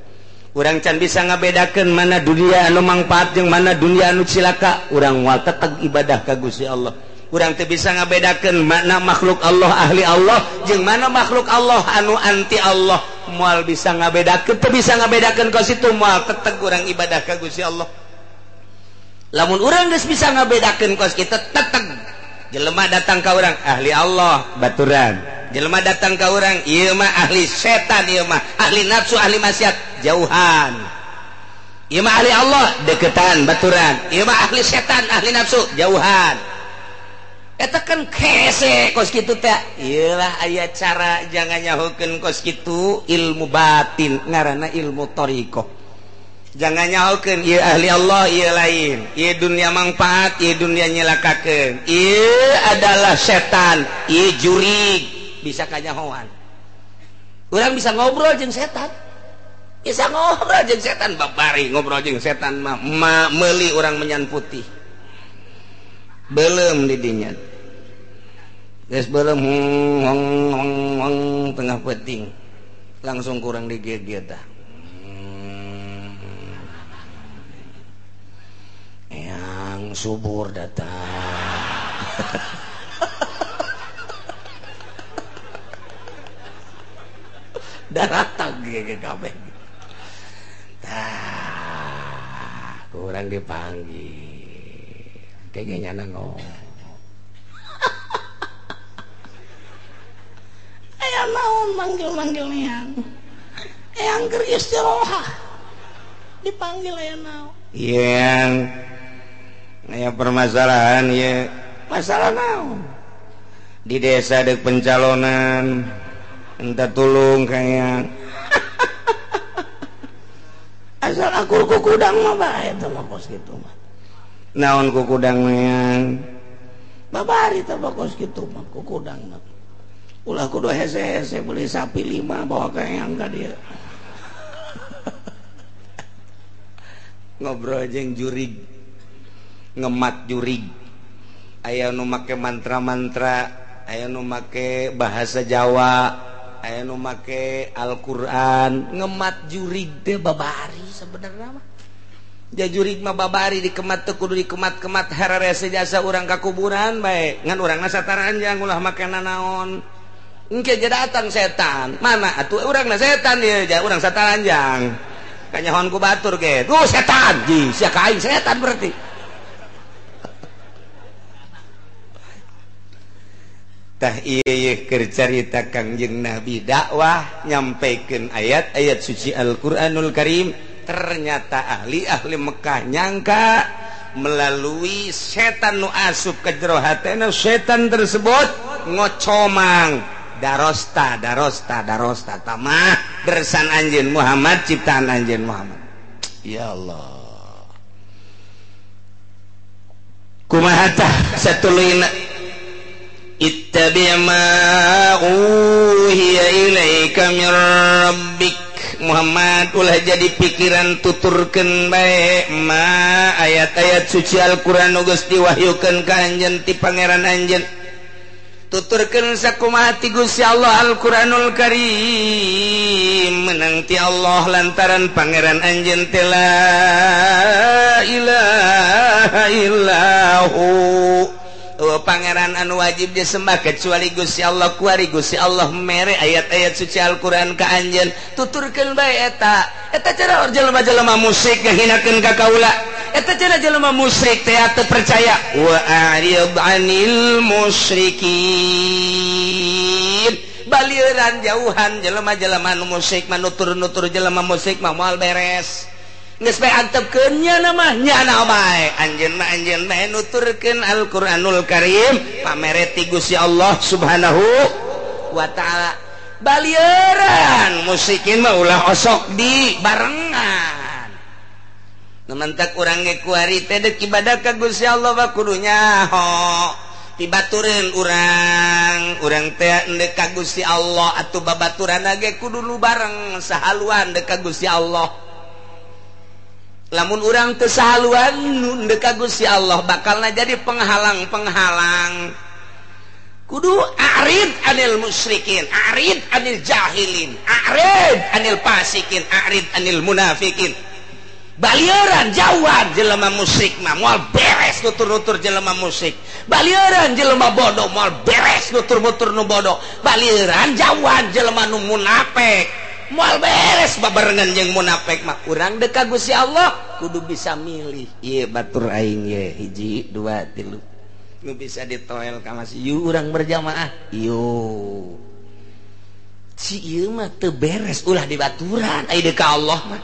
urang can bisa ngabedakeun mana dunia anu mangpaat jeung mana dunia anu cilaka urang moal teteg ibadah ka Gusti Allah urang teu bisa ngabedakeun mana makhluk Allah ahli Allah jeung mana makhluk Allah anu anti Allah moal bisa ngabedakeun teu bisa ngabedakeun ka situ moal teteg urang ibadah ka Gusti Allah lamun urang geus bisa ngabedakeun kos kitu teteg jelema datang ka urang ahli Allah baturan jelema datang ka urang ieu mah ahli setan ieu mah ahli nafsu ahli maksiat jauhan ieu mah ahli Allah deketan baturan ieu mah ahli setan ahli nafsu jauhan eta kan kese kos kitu teh ieu lah aya cara jangan nyahokeun kos kitu ilmu batin ngaranna ilmu thariqah jangan nyahokeun ieu ahli Allah ieu lain ieu dunia mangpaat ieu dunia nyelakakeun ieu adalah setan ieu jurig bisa kanyahoan urang bisa ngobrol jeung setan bisa ngobrol jeung setan babari ngobrol jeung setan mah ma meuli urang menyan putih belum di dinya geus belum hong hong hong tengah peuting langsung kurang digigit dah yang subur datang daratang gege kabeh tah kurang dipanggil kayaknya nyana ngomong aya naon manggil-manggil eyang eyang keur istirahat dipanggil aya naon yang aya permasalahan ieu masalah naon di desa deuk pencalonan entah tulung kayang asal akur ku kudang mah bae teh mah kos kitu mah naon ku kudang yang babari teh mah kos kitu mah ku kudang mah ulah kudu hese-hese beli sapi 5 bawa ka eyang ka dieu ngobrol jeung jurig ngemat jurig aya nu make mantra-mantra aya nu make bahasa Jawa aya nu make Al-Qur'an ngemat jurig teh babari sebenarnya mah ja jurig mah babari dikemat teu kudu dikemat-kemat hararese jasa urang ka kuburan bae ngan urangna sataranjang ulah make nanaon engke je datang setan mana atuh urangna setan ieu ja urang sataranjang kanyahoan ku batur ge tuh setan ji sia ka aing setan berarti tah ieu keur carita Kangjeng Nabi dakwah nyampaikan ayat-ayat suci Al-Qur'anul Karim ternyata ahli-ahli Mekah nyangka melalui setan nu asup ke jero hatena setan tersebut ngocomang darosta darosta darosta tamah dersan anjeun Muhammad ciptaan anjeun Muhammad. Ya Allah, kumaha tah satuluyna ittabi' ma uhiya ilaika min rabbik. Muhammad ulah jadi pikiran tuturkeun bae ma ayat-ayat suci Al-Qur'an nu geus diwahyukeun ka anjeun ti pangeran anjeun. Tuturkeun sakumaha ti Gusti Allah Al-Qur'anul Karim menang ti Allah lantaran pangeran anjeun teh la ilaha illahu. Pangeran anu wajib disembah kecuali Gusti Allah kuari Gusti Allah mere ayat-ayat suci Al-Qur'an ka anjeun tuturkeun bae eta. Eta cara jelema-jelema musyrik ngahinakeun ka kaula. Eta cara jelema musyrik teh teu percaya wa a'rid 'anil musyrikin. Balieuran jauhan jelema-jelema nu musyrik mah nutur-nutur jelema musyrik mah moal beres. Geus bae antepkeun nya mah nyana bae anjeun mah anjeun bae nuturkeun Al-Qur'anul Karim pamere ti Gusti Allah Subhanahu wa ta'ala. Balieuran musyrikin mah ulah osok di barengan. Nu mentak urang ge kuari teh deuk ibadah ka Gusti Allah mah kudu nyaho. Tibatureun urang, urang teh endek ka Gusti Allah atuh babaturanna ge kudu nu bareng sahaluan deuk ka Gusti Allah. Lamun urang teu sahaluan nu endek ka Gusti Allah bakalna jadi penghalang-penghalang. Kudu a'rid anil musyrikin, a'rid anil jahilin, a'rid anil fasikin, a'rid anil munafikin. Balieuran jauhan jelema musyrik mah moal beres nutur-nutur jelema musyrik. Balieuran jelema bodoh moal beres nutur-nutur nu bodoh. Balieuran jauhan jelema nu munafik moal beres babarengan jeung munafik mah. Urang deuk ka Gusti Allah kudu bisa milih. Ieu batur aing ye hiji dua tilu. Nu bisa ditoel ka masih yuk urang berjamaah. Yo. Si ieu mah teu beres ulah dibaturan ai deuk ka Allah mah.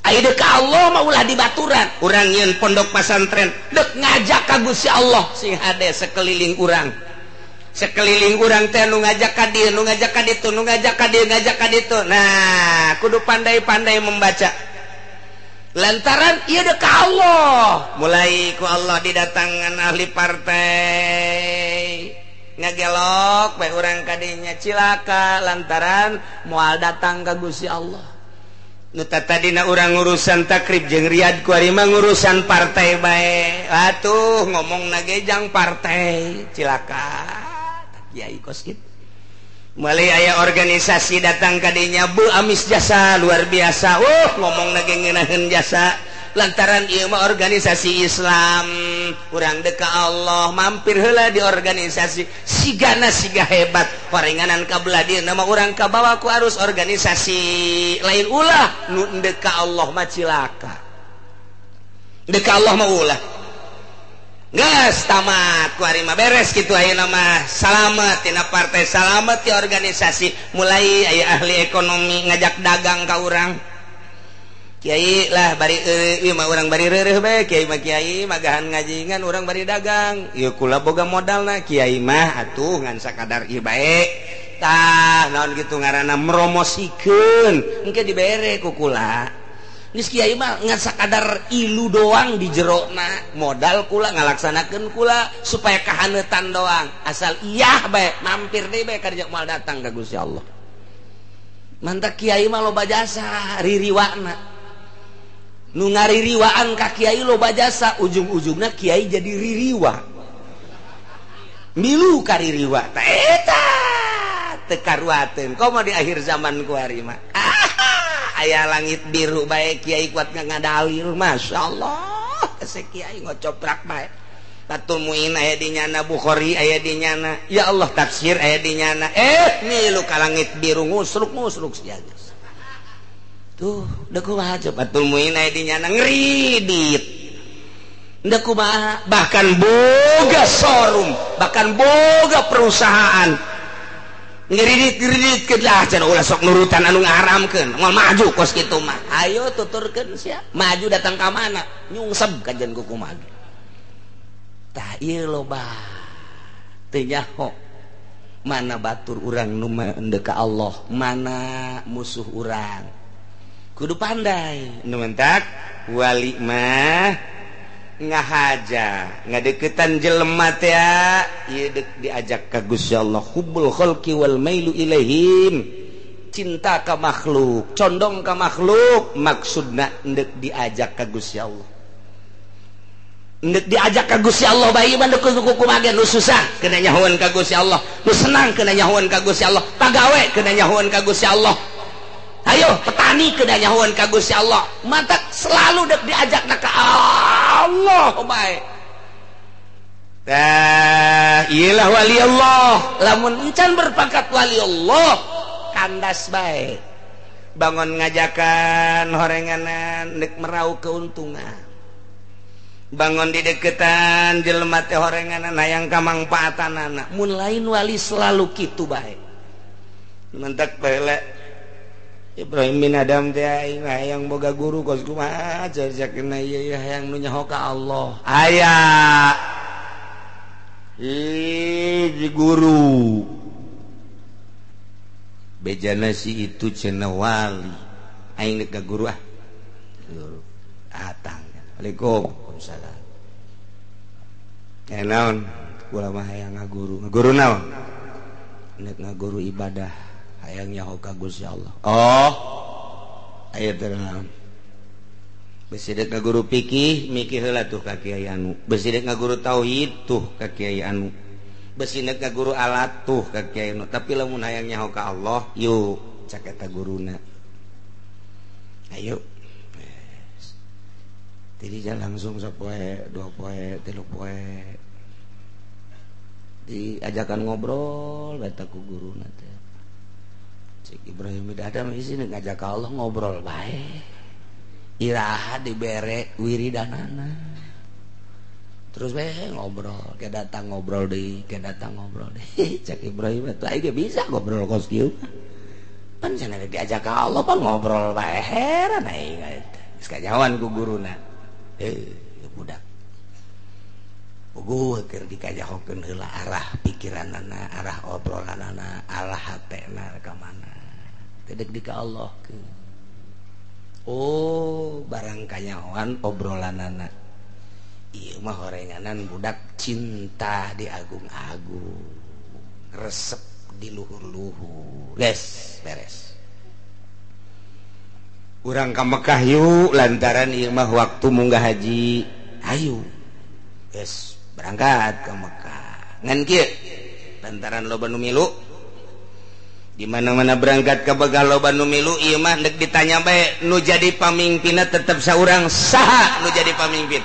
Ai deuk ka Allah mah ulah dibaturan. Urang nyieun pondok pasantren deuk ngajak ka Gusti Allah sing hade sekeliling urang. Sekeliling urang teh nu ngajak ka dieu, nu ngajak ka ditu, nu ngajak ka dieu, ngajak ka ditu. Nah, kudu pandai-pandai membaca. Lantaran ieu deuk ka Allah. Mulai ku Allah didatangan ahli partai ngagelok bae urang kadinya cilaka lantaran moal datang ka Gusti Allah. Nu tadina urang urusan takrib jeung Riyad kuari mah ngurusan partai bae. Atuh ngomongna ge jang partai cilaka. Kiai kos kitu. Mulai aya organisasi datang kadinya bu amis jasa luar biasa. Ngomongna ge ngeunaheun jasa lantaran ieu mah organisasi Islam. Urang deuk ka Allah mampir heula di organisasi sigana siga hebat. Horenganan ka belah dieu mah urang kabawa ku arus organisasi lain ulah nu deuk ka Allah mah cilaka. Deuk ka Allah mah ulah. Geus tamat ku ari mah beres kitu ayeuna mah salamet tina partai salamet ti organisasi mulai aya ahli ekonomi ngajak dagang ka urang. Kiai lah bari ieu mah urang bari reureuh bae kiai mah kiai magahan ngajingan urang bari dagang. Ieu kula boga modalna kiai mah atuh ngan sakadar ieu bae. Tah naon kitu ngaranna promosikeun engke dibere ku kula. Geus kiai mah ngan sakadar ilu doang di jerona modal kula ngalaksanakeun kula supaya kahaneutan doang asal iyah bae mampir deui bae ka dieu moal datang ka Gusti Allah. Mantak kiai mah loba jasa ririwana. Nu ngaririwaan ka kiai loba jasa ujung-ujungna kiai jadi ririwa. Milu ka ririwa ta eta teu karuateun komo di akhir zaman ku ari mah. Aya langit biru bae kiai kuat ngadalil masyaallah ese kiai ngocoprak bae. Fathul Muin aya di nyana, Bukhari aya di nyana, ya Allah tafsir aya di nyana. Milu ka langit biru ngusruk-ngusruk sia geus. Tuh, da kumaha coba Fathul Muin aya di nyana ngeridit. Da kumaha bahkan boga showroom, bahkan boga perusahaan. Ngeridit-ngeriditkeun lah cenah ulah sok nurutan anu ngaharamkeun. Moal maju kos kitu mah. Ayo tuturkeun sia. Maju datang ka mana? Nyungsep kajen ku kumaha. Tah ieu loba teu nyaho. Mana batur urang nu endek ka Allah, mana musuh urang. Kudu pandai. Nu mentak wali mah ngahaja ngadeukeutan jelema teh ieu deuk diajak ka Gusti Allah hubbul khalqi wal mailu ilaihim cinta ka makhluk condong ka makhluk maksudna deuk diajak ka Gusti Allah. Ndek diajak ka Gusti Allah bae mah kudu kumaha ge nu susah kena nyahoan ka Gusti Allah, nu senang kena nyahoan ka Gusti Allah, pagawe kena nyahoan ka Gusti Allah. Ayo petani kena nyahoan ka Gusti Allah. Mata selalu dek diajak ka Allah bae. Tah, iyalah wali Allah. Lamun encan berpangkat wali Allah, kandas bae. Bangun ngajakan horenganan dek merau keuntungan. Bangun di deketan jelema teh horenganan hayang kamangpaatanana. Mun lain wali selalu kitu bae. Mentak baheula Ibrahim bin Adam teh aing hayang boga guru kos kumaha cacakeuna ieu hayang nu nyaho ka Allah. Aya. Ih, di guru. Bejana si itu cenah wali. Aing dek ka guru ah. Guru. Datang. Waalaikumsalam. Waalaikumsalam. Naon? Kula mah hayang ngaguru. Ngaguru naon? Nek ngaguru ibadah, hayang nyaho ka Gusti Allah. Oh. Aya teh naon? Besi dek ngaguru fikih, mikir heula tuh ka kiai anu. Besi dek ngaguru tauhid tuh ka kiai anu. Besi dek ngaguru alat tuh ka kiai anu. Tapi lamun hayang nyaho ka Allah, yuk cak eta guruna. Ayo. Jadi jangan langsung sapoe, dua poe, tilu poe. Diajakan ngobrol eta ku guruna teh. Cek Ibrahim bin Adam isin ngajak ka Allah ngobrol bae. Iraha dibere wiridanana. Terus bae ngobrol, ke datang ngobrol deui, ke datang ngobrol deui. Cek Ibrahim teh aing ge bisa ngobrol kos kieu. Pan cenah diajak ka Allah pan ngobrol bae heran aing eta. Geus kanyahoan ku guruna. Budak. Puguh keur dikajahokeun heula arah pikiranana, arah obrolanana, arah hatena ka mana. Teu deuk di ka Allah keun. Oh, barang kanyahoan obrolanana. Ieu mah horenganan budak cinta di agung-agung, resep di luhur-luhur. Geus, beres. Urang ka Mekah yuk lantaran ieu mah waktu munggah haji. Ayo. Geus, berangkat ke Mekah. Ngan kieu lantaran loba nu milu. Di mana-mana berangkat ke Begah loba nu milu ieu mah deuk ditanya bae nu jadi pamimpinna tetep saurang saha nu jadi pamimpin.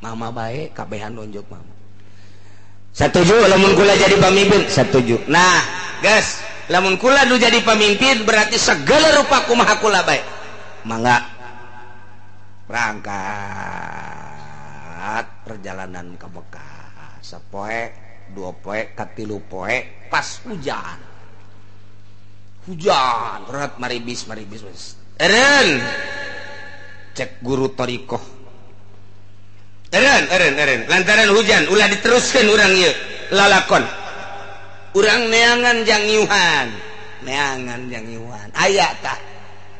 Mama bae kabehan nunjuk mama. Satuju lamun kula jadi pamimpin, satuju. Nah, geus, lamun kula nu jadi pamimpin berarti segala rupa kumaha kula bae. Mangga berangkat perjalanan ke Mekah. Sapoe, dua poe, katilu poe, pas hujan. Hujan berat maribis maribis. Eren cek guru thariqah. Eren eren eren lantaran hujan ulah diteruskan urang ieu lalakon. Urang neangan jang ngiuhan. Neangan jang ngiuhan. Aya tah.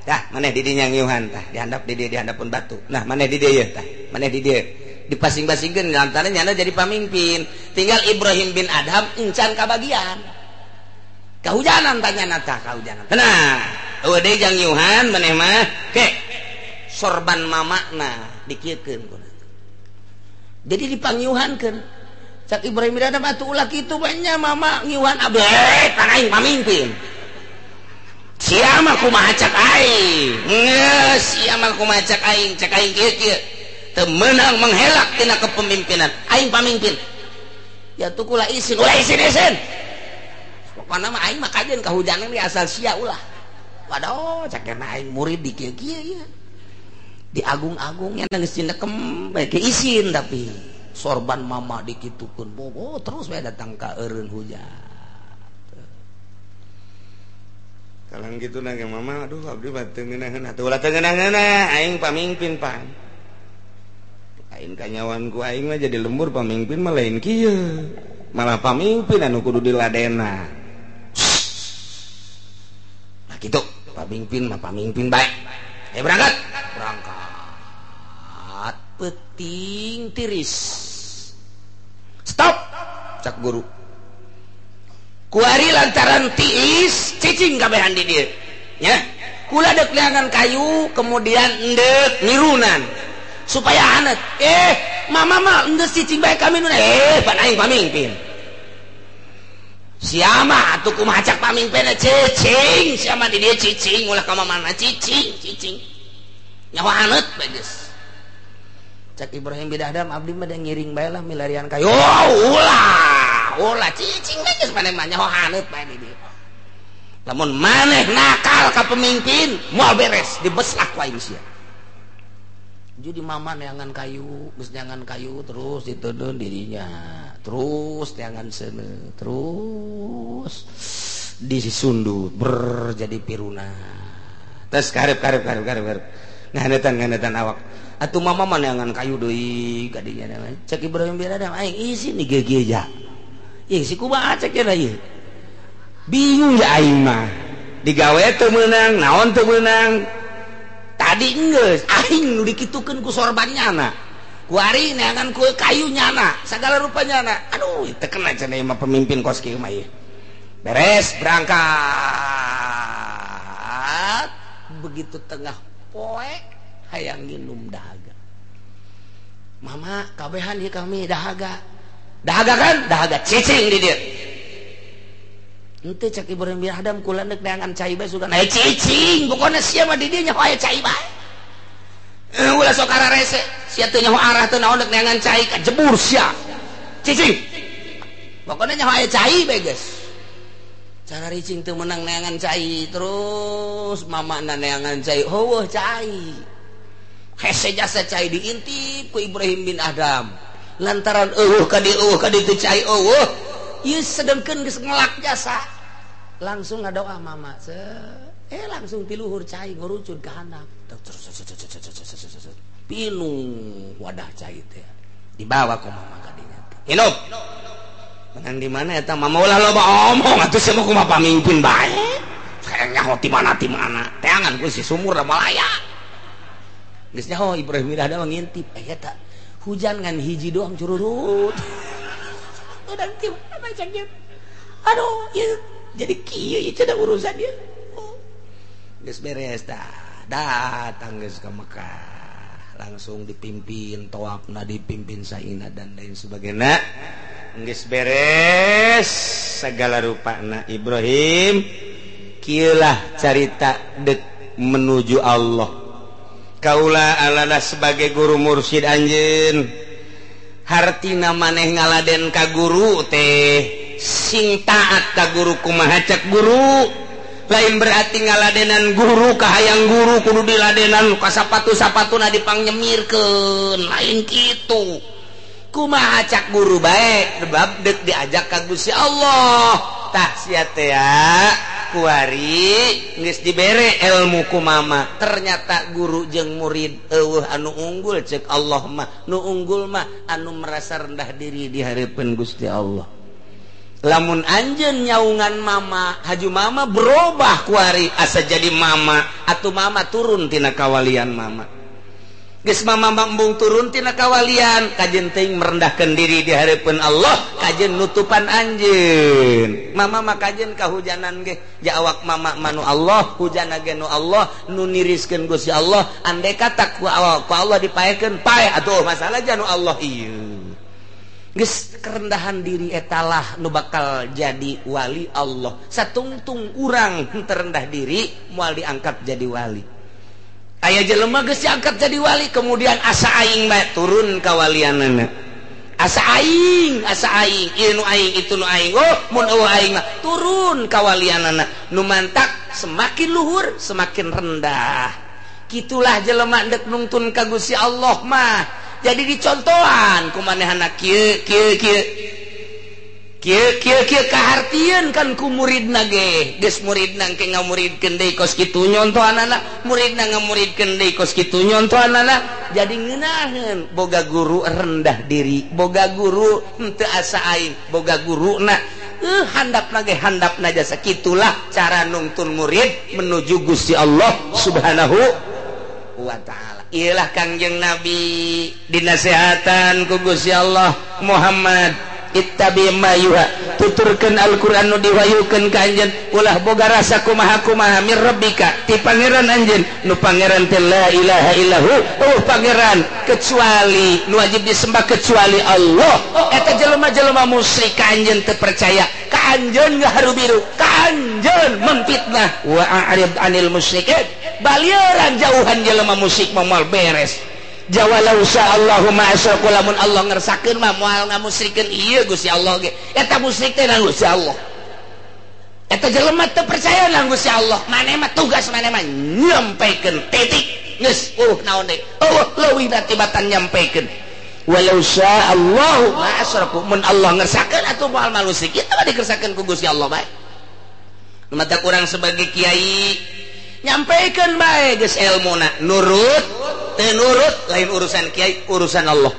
Tah maneh di dinya ngiuhan tah dihandap di dieu dihandapun batu. Nah maneh di dieu yeuh tah. Maneh di dieu. Dipasing-pasingkeun lantaran nyana jadi pamimpin. Tinggal Ibrahim bin Adham encan kabagian. Kahujanan tanya nata kahujanan. Tenang. Eueuh deui jang ngiuhan maneh mah ke sorban mamakna dikieukeun kuna. Jadi dipangiuhankeun. Cak Ibrahim bin Adham atuh ulah kitu banyak mama ngiuhan abeh pan aing pamimpin. Sia mah kumaha cak aing. Geus sia mah kumaha cak aing, cak aing kieu kieu. Teu meunang menghelak tina kepemimpinan. Aing pamimpin. Ya tuh kula isin, ulah isin isin. Pokona mah aing mah kajeun kahujanan ge asal sia ulah. Waduh, cak aing murid di kieu-kieu ieu. Di agung-agungnya geus cinekem bae ke isin tapi sorban mama dikitukeun. Oh, terus bae datang ka eureun hujan. Kalang kitu na ge mama, aduh abdi mah teu ngeunaheun atuh ulah teu ngeunaheun aing pamimpin pan. Aing kanyawan ku aing mah jadi lembur pamimpin mah lain kieu. Malah pamimpin anu kudu diladena. Nah gitu, pamimpin mah pamimpin baik. Berangkat. Berangkat. Peting tiris. Stop, cak guru. Kuari lantaran tiis cicing kabehan di dieu. Nya, kula deuk neangan kayu kemudian endek nirunan supaya hanet. Mama mah geus cicing bae kami nu pan aing pamimpin. Siapa atuh kumaha cak pamimpin cicing, siapa di dieu cicing ulah ka mana cicing, cicing. Nyawa haneut bae geus. Cak Ibrahim bin Adham abdi mah da ngiring bae lah milarian kayu. Oh, ulah, ulah cicing bae geus maneh mah nyawa haneut bae di dieu. Lamun maneh nakal ka pemimpin, moal beres, dibeslak ku aing sia. Jadi mama neangan kayu, geus neangan kayu terus diteundeun dirinya, terus neangan seuneu, terus disundut ber jadi piruna. Terus karep karep karep karep karep. Ngahanetan awak. Atuh mama mah neangan kayu deui ka dinya. Cek Ibrahim bin Adham aing isin di geu ja. Ieu si kumaha cek cenah ieu. Bingung ya aing mah. Digawe teu meunang, naon teu meunang. Tadi geus aing nu dikitukeun ku sorban nyana. Ku ari neangan ku kayu nyana, sagala rupa nyana. Aduh, teu kena cenah mah pemimpin kos kieu mah ieu. Beres berangkat. Begitu tengah poe hayang nginum dahaga. Mama, kabehan ieu kami dahaga. Dahaga kan? Dahaga cicing di dieu. Henteu cak Ibrahim bin Adham kula deuk neangan cai bae sugan. Eh cicing, pokona sia mah di dieu nyaho aya cai bae. Ulah sok ararese, sia teu nyaho arah teu naon deuk neangan cai kajebur sia. Cicing. Pokona nyaho aya cai bae geus. Cara ricing teu meunang neangan cai terus mamana neangan cai, heueuh cai. Hese jasa cai diintip ku Ibrahim bin Adham. Lantaran eueuh ka dieu cai eueuh. Ieu sedengkeun geus ngelak jasa. Langsung ngadoa mama. Langsung tiluhur cai ngurucud ka handap. Pinuh wadah cai teh. Dibawa ku mama ka dinya. Hinup. Menang di mana eta mama ulah loba omong atuh sia mah kumaha pamimpin bae. Hayang nyaho ti mana ti mana. Teangan ku si sumur da malaya. Geus nyaho Ibrahim bin Adham ngintip eta hujan ngan hiji doang cururut. Udah ti mana cak. Aduh, ieu jadi kieu ieu cenah urusan ieu. Oh. Geus beres dah. Datang geus ka Mekah. Langsung dipimpin tawafna, dipimpin saina dan lain sebagainya. Geus beres segala rupana Ibrahim kieu lah carita dek menuju Allah. Kaula alalah sebagai guru mursyid anjeun. Hartina maneh ngaladen ka guru teh sing taat ka guru kumaha cek guru. Lain berarti ngaladenan guru kahayang guru kudu diladenan ka sapatu-sapatuna dipangnyemирkeun, lain kitu. Kumaha cak guru bae sebab deuk diajak ka Gusti Allah. Tah sia teh kuari geus dibere ilmu ku mama. Ternyata guru jeung murid eueuh anu unggul cek Allah mah. Nu unggul mah anu merasa rendah diri di hareupeun Gusti Allah. Lamun anjeun nyaungan mama, haju mama berubah kuari asa jadi mama atuh mama turun tina kawalian mama. Geus mama embung turun tina kawalian, kajeun teuing merendahkan diri di hareupeun Allah, kajeun nutupan anjeun. Mama mah kajeun kahujanan ge, ja awak mama manu Allah, hujana ge nu Allah, nu niriskeun Gusti Allah, andai kata ku Allah dipaekeun, paeh atuh masalah ja nu Allah ieu. Geus kerendahan diri etalah nu bakal jadi wali Allah. Satungtung urang terendah diri moal diangkat jadi wali. Aya jelema geus diangkat jadi wali kemudian asa aing bae turun kawalianana. Asa aing, ieu nu aing itu nu aing. Oh, mun eueuh aing mah turun kawalianana. Nu mantak semakin luhur semakin rendah. Kitulah jelema ndek nungtun ka Gusti Allah mah. Jadi dicontohan ku manehna kieu kieu kieu. Kieu kieu kieu kahartieun kan ku muridna ge. Geus muridna engke ngamuridkeun deui kos kitu nyontohanana, muridna ngamuridkeun deui kos kitu nyontohanana. Jadi ngeunaheun boga guru rendah diri, boga guru henteu asa aing, boga guruna handapna ge handapna jasa. Kitulah cara nungtun murid menuju Gusti Allah Subhanahu wa ta'ala. Iyalah Kangjeng Nabi dinasehatan ku Gusti Allah Muhammad Ittabi ma yuha, tuturkeun Al-Qur'an nu diwahyukeun ka anjeun, ulah boga rasa kumaha-kumaha mir rabbika ti pangeran anjeun, nu pangeran teh la ilaha illahu, oh pangeran kecuali nu wajib disembah kecuali Allah. Eta jelema-jelema musyrik ka anjeun teu percaya, ka anjeun ngaharubiru, ka anjeun memfitnah. Wa a'rid anil musyrikin, balieuran jauhan jelema musyrik moal beres. Jawalau sya'allahu ma asyraku, lamun Allah ngersakeun mah moal ngamusyrikeun ieu Gusti Allah ge. Eta musyrik teh nang Gusti Allah. Eta jelema teu percaya nang Gusti Allah. Maneh mah tugas maneh mah nyampekeun titik. Geus eueuh naon deui. Eueuh leuwih tibatan nyampekeun. Walau sya'allahu ma asyraku, mun Allah ngersakeun atuh moal malusrik. Kita mah dikersakeun ku Gusti Allah bae. Mata kurang sebagai kiai nyampekeun bae geus elmuna, nurut teu nurut lain urusan kiai, urusan Allah.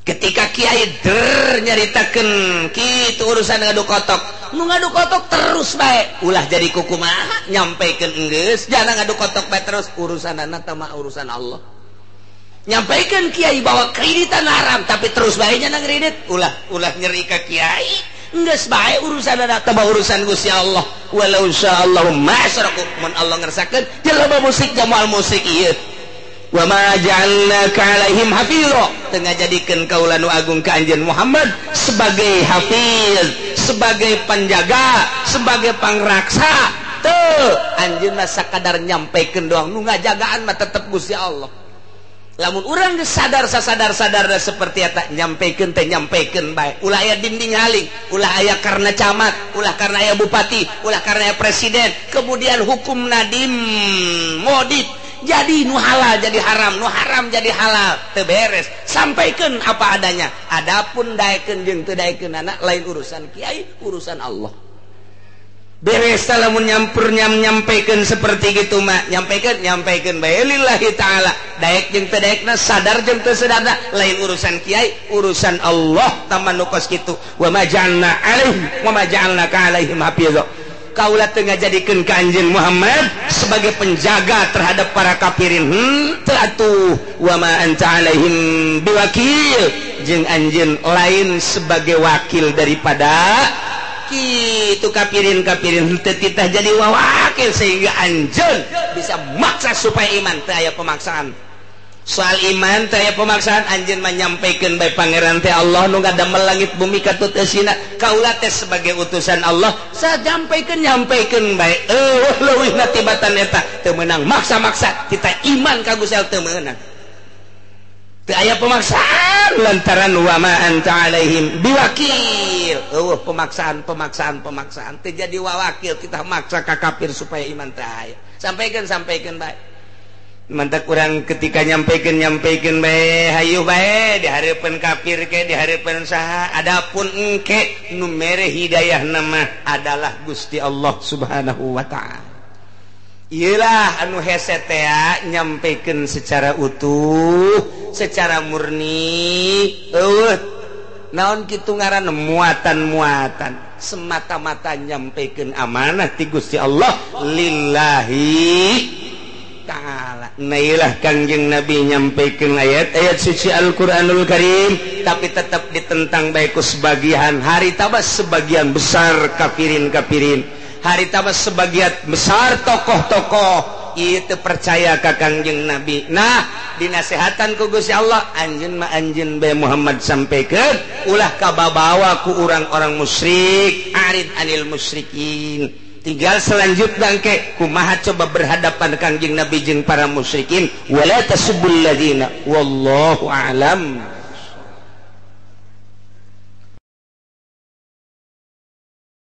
Ketika kiai der nyaritakeun kitu urusan ngadu kotok, nu ngadu kotok terus bae, ulah jadi kukumaha nyampekeun geus, jangan ngadu kotok bae terus, urusanana teh mah urusan Allah. Nyampaikan kiai bahwa kreditan haram tapi terus bae nya nang kredit, ulah ulah nyeri ka kiai, geus bae urusanana teh urusan Gusti Allah. Walau sya'allahu ma asyraku, mun Allah ngersakeun jelema musyrik jamal musyrik ieu. Wa ma ja'alnaka 'alaihim hafiza, teu ngajadikeun kaula nu agung ka anjeun Muhammad sebagai hafiz, sebagai penjaga, sebagai pangraksa. Teu, anjeun mah sakadar nyampaikan doang, nu ngajagaan mah tetep Gusti Allah. Lamun urang geus sadar sasadar-sadarna seperti eta, nyampaikan teh nyampaikan bae, ulah aya dinding haling, ulah aya karena camat, ulah karena aya bupati, ulah karena aya presiden, kemudian hukum nadim modif jadi nu halal jadi haram, nu haram jadi halal, teu beres. Sampaikan apa adanya. Adapun daekeun jeung teu daekeun anak lain urusan kiai, urusan Allah. Beres lamun nyampur nyampaikan seperti gitu mah, nyampaikan nyampaikan bae lillahi taala. Daek jeung teu daekna, sadar jeung teu sadarna lain urusan kiai, urusan Allah. Taman nu kos kitu. Wa ma ja'alna alaihim wa ma ja'alnaka alaihim hafiza. Kaula teu ngajadikeun ka anjeun Muhammad sebagai penjaga terhadap para kafirin. Teu atuh. Wa ma anta alaihim biwakil, jeung anjeun lain sebagai wakil daripada kitu kafirin-kafirin, teu titah jadi wakil sehingga anjeun bisa maksa supaya iman. Teu aya pemaksaan soal iman, teu aya pemaksaan. Anjeun mah nyampaikan bae pangeran teh Allah nu ngadamel langit bumi katut eusina. Kaula teh sebagai utusan Allah sajampaikan nyampaikan bae. Eueuh leuwihna tibatan eta teu meunang maksa-maksa kita iman ka Gusti Allah, teu meunang. Teu aya pemaksaan lantaran wa ma anta alaihim biwakil. Eueuh pemaksaan pemaksaan pemaksaan teu jadi wawakil kita maksa ka kafir supaya iman teh aya. Sampaikan sampaikan bae. Mantak urang ketika nyampaikan nyampaikan bae, hayu bae dihareupeun kafir ke dihareupeun saha. Adapun engke nu mere hidayah nama adalah Gusti Allah Subhanahu wa taala. Iyalah anu hese teh nyampaikan secara utuh, secara murni. Eueuh naon kitu ngaran muatan-muatan, semata-mata nyampaikan amanah ti Gusti Allah lillahi ta'ala. Nailah Kangjeng Nabi nyampaikan ayat-ayat suci Al-Qur'anul Karim, tapi tetap ditentang bae ku sebagian hari tabas sebagian besar kafirin-kafirin, hari tabas sebagian besar tokoh-tokoh itu percaya ka Kangjeng Nabi. Nah, dinasehatan ku Gusti Allah, anjeun mah anjeun bae Muhammad sampaikan, ulah kababawa ku urang-orang musyrik, arid anil musyrikin. Tinggal selanjutnya engke kumaha coba berhadapan Kangjeng Nabi jeung para musyrikin. Wala tasubbul ladzina wallahu a'lam.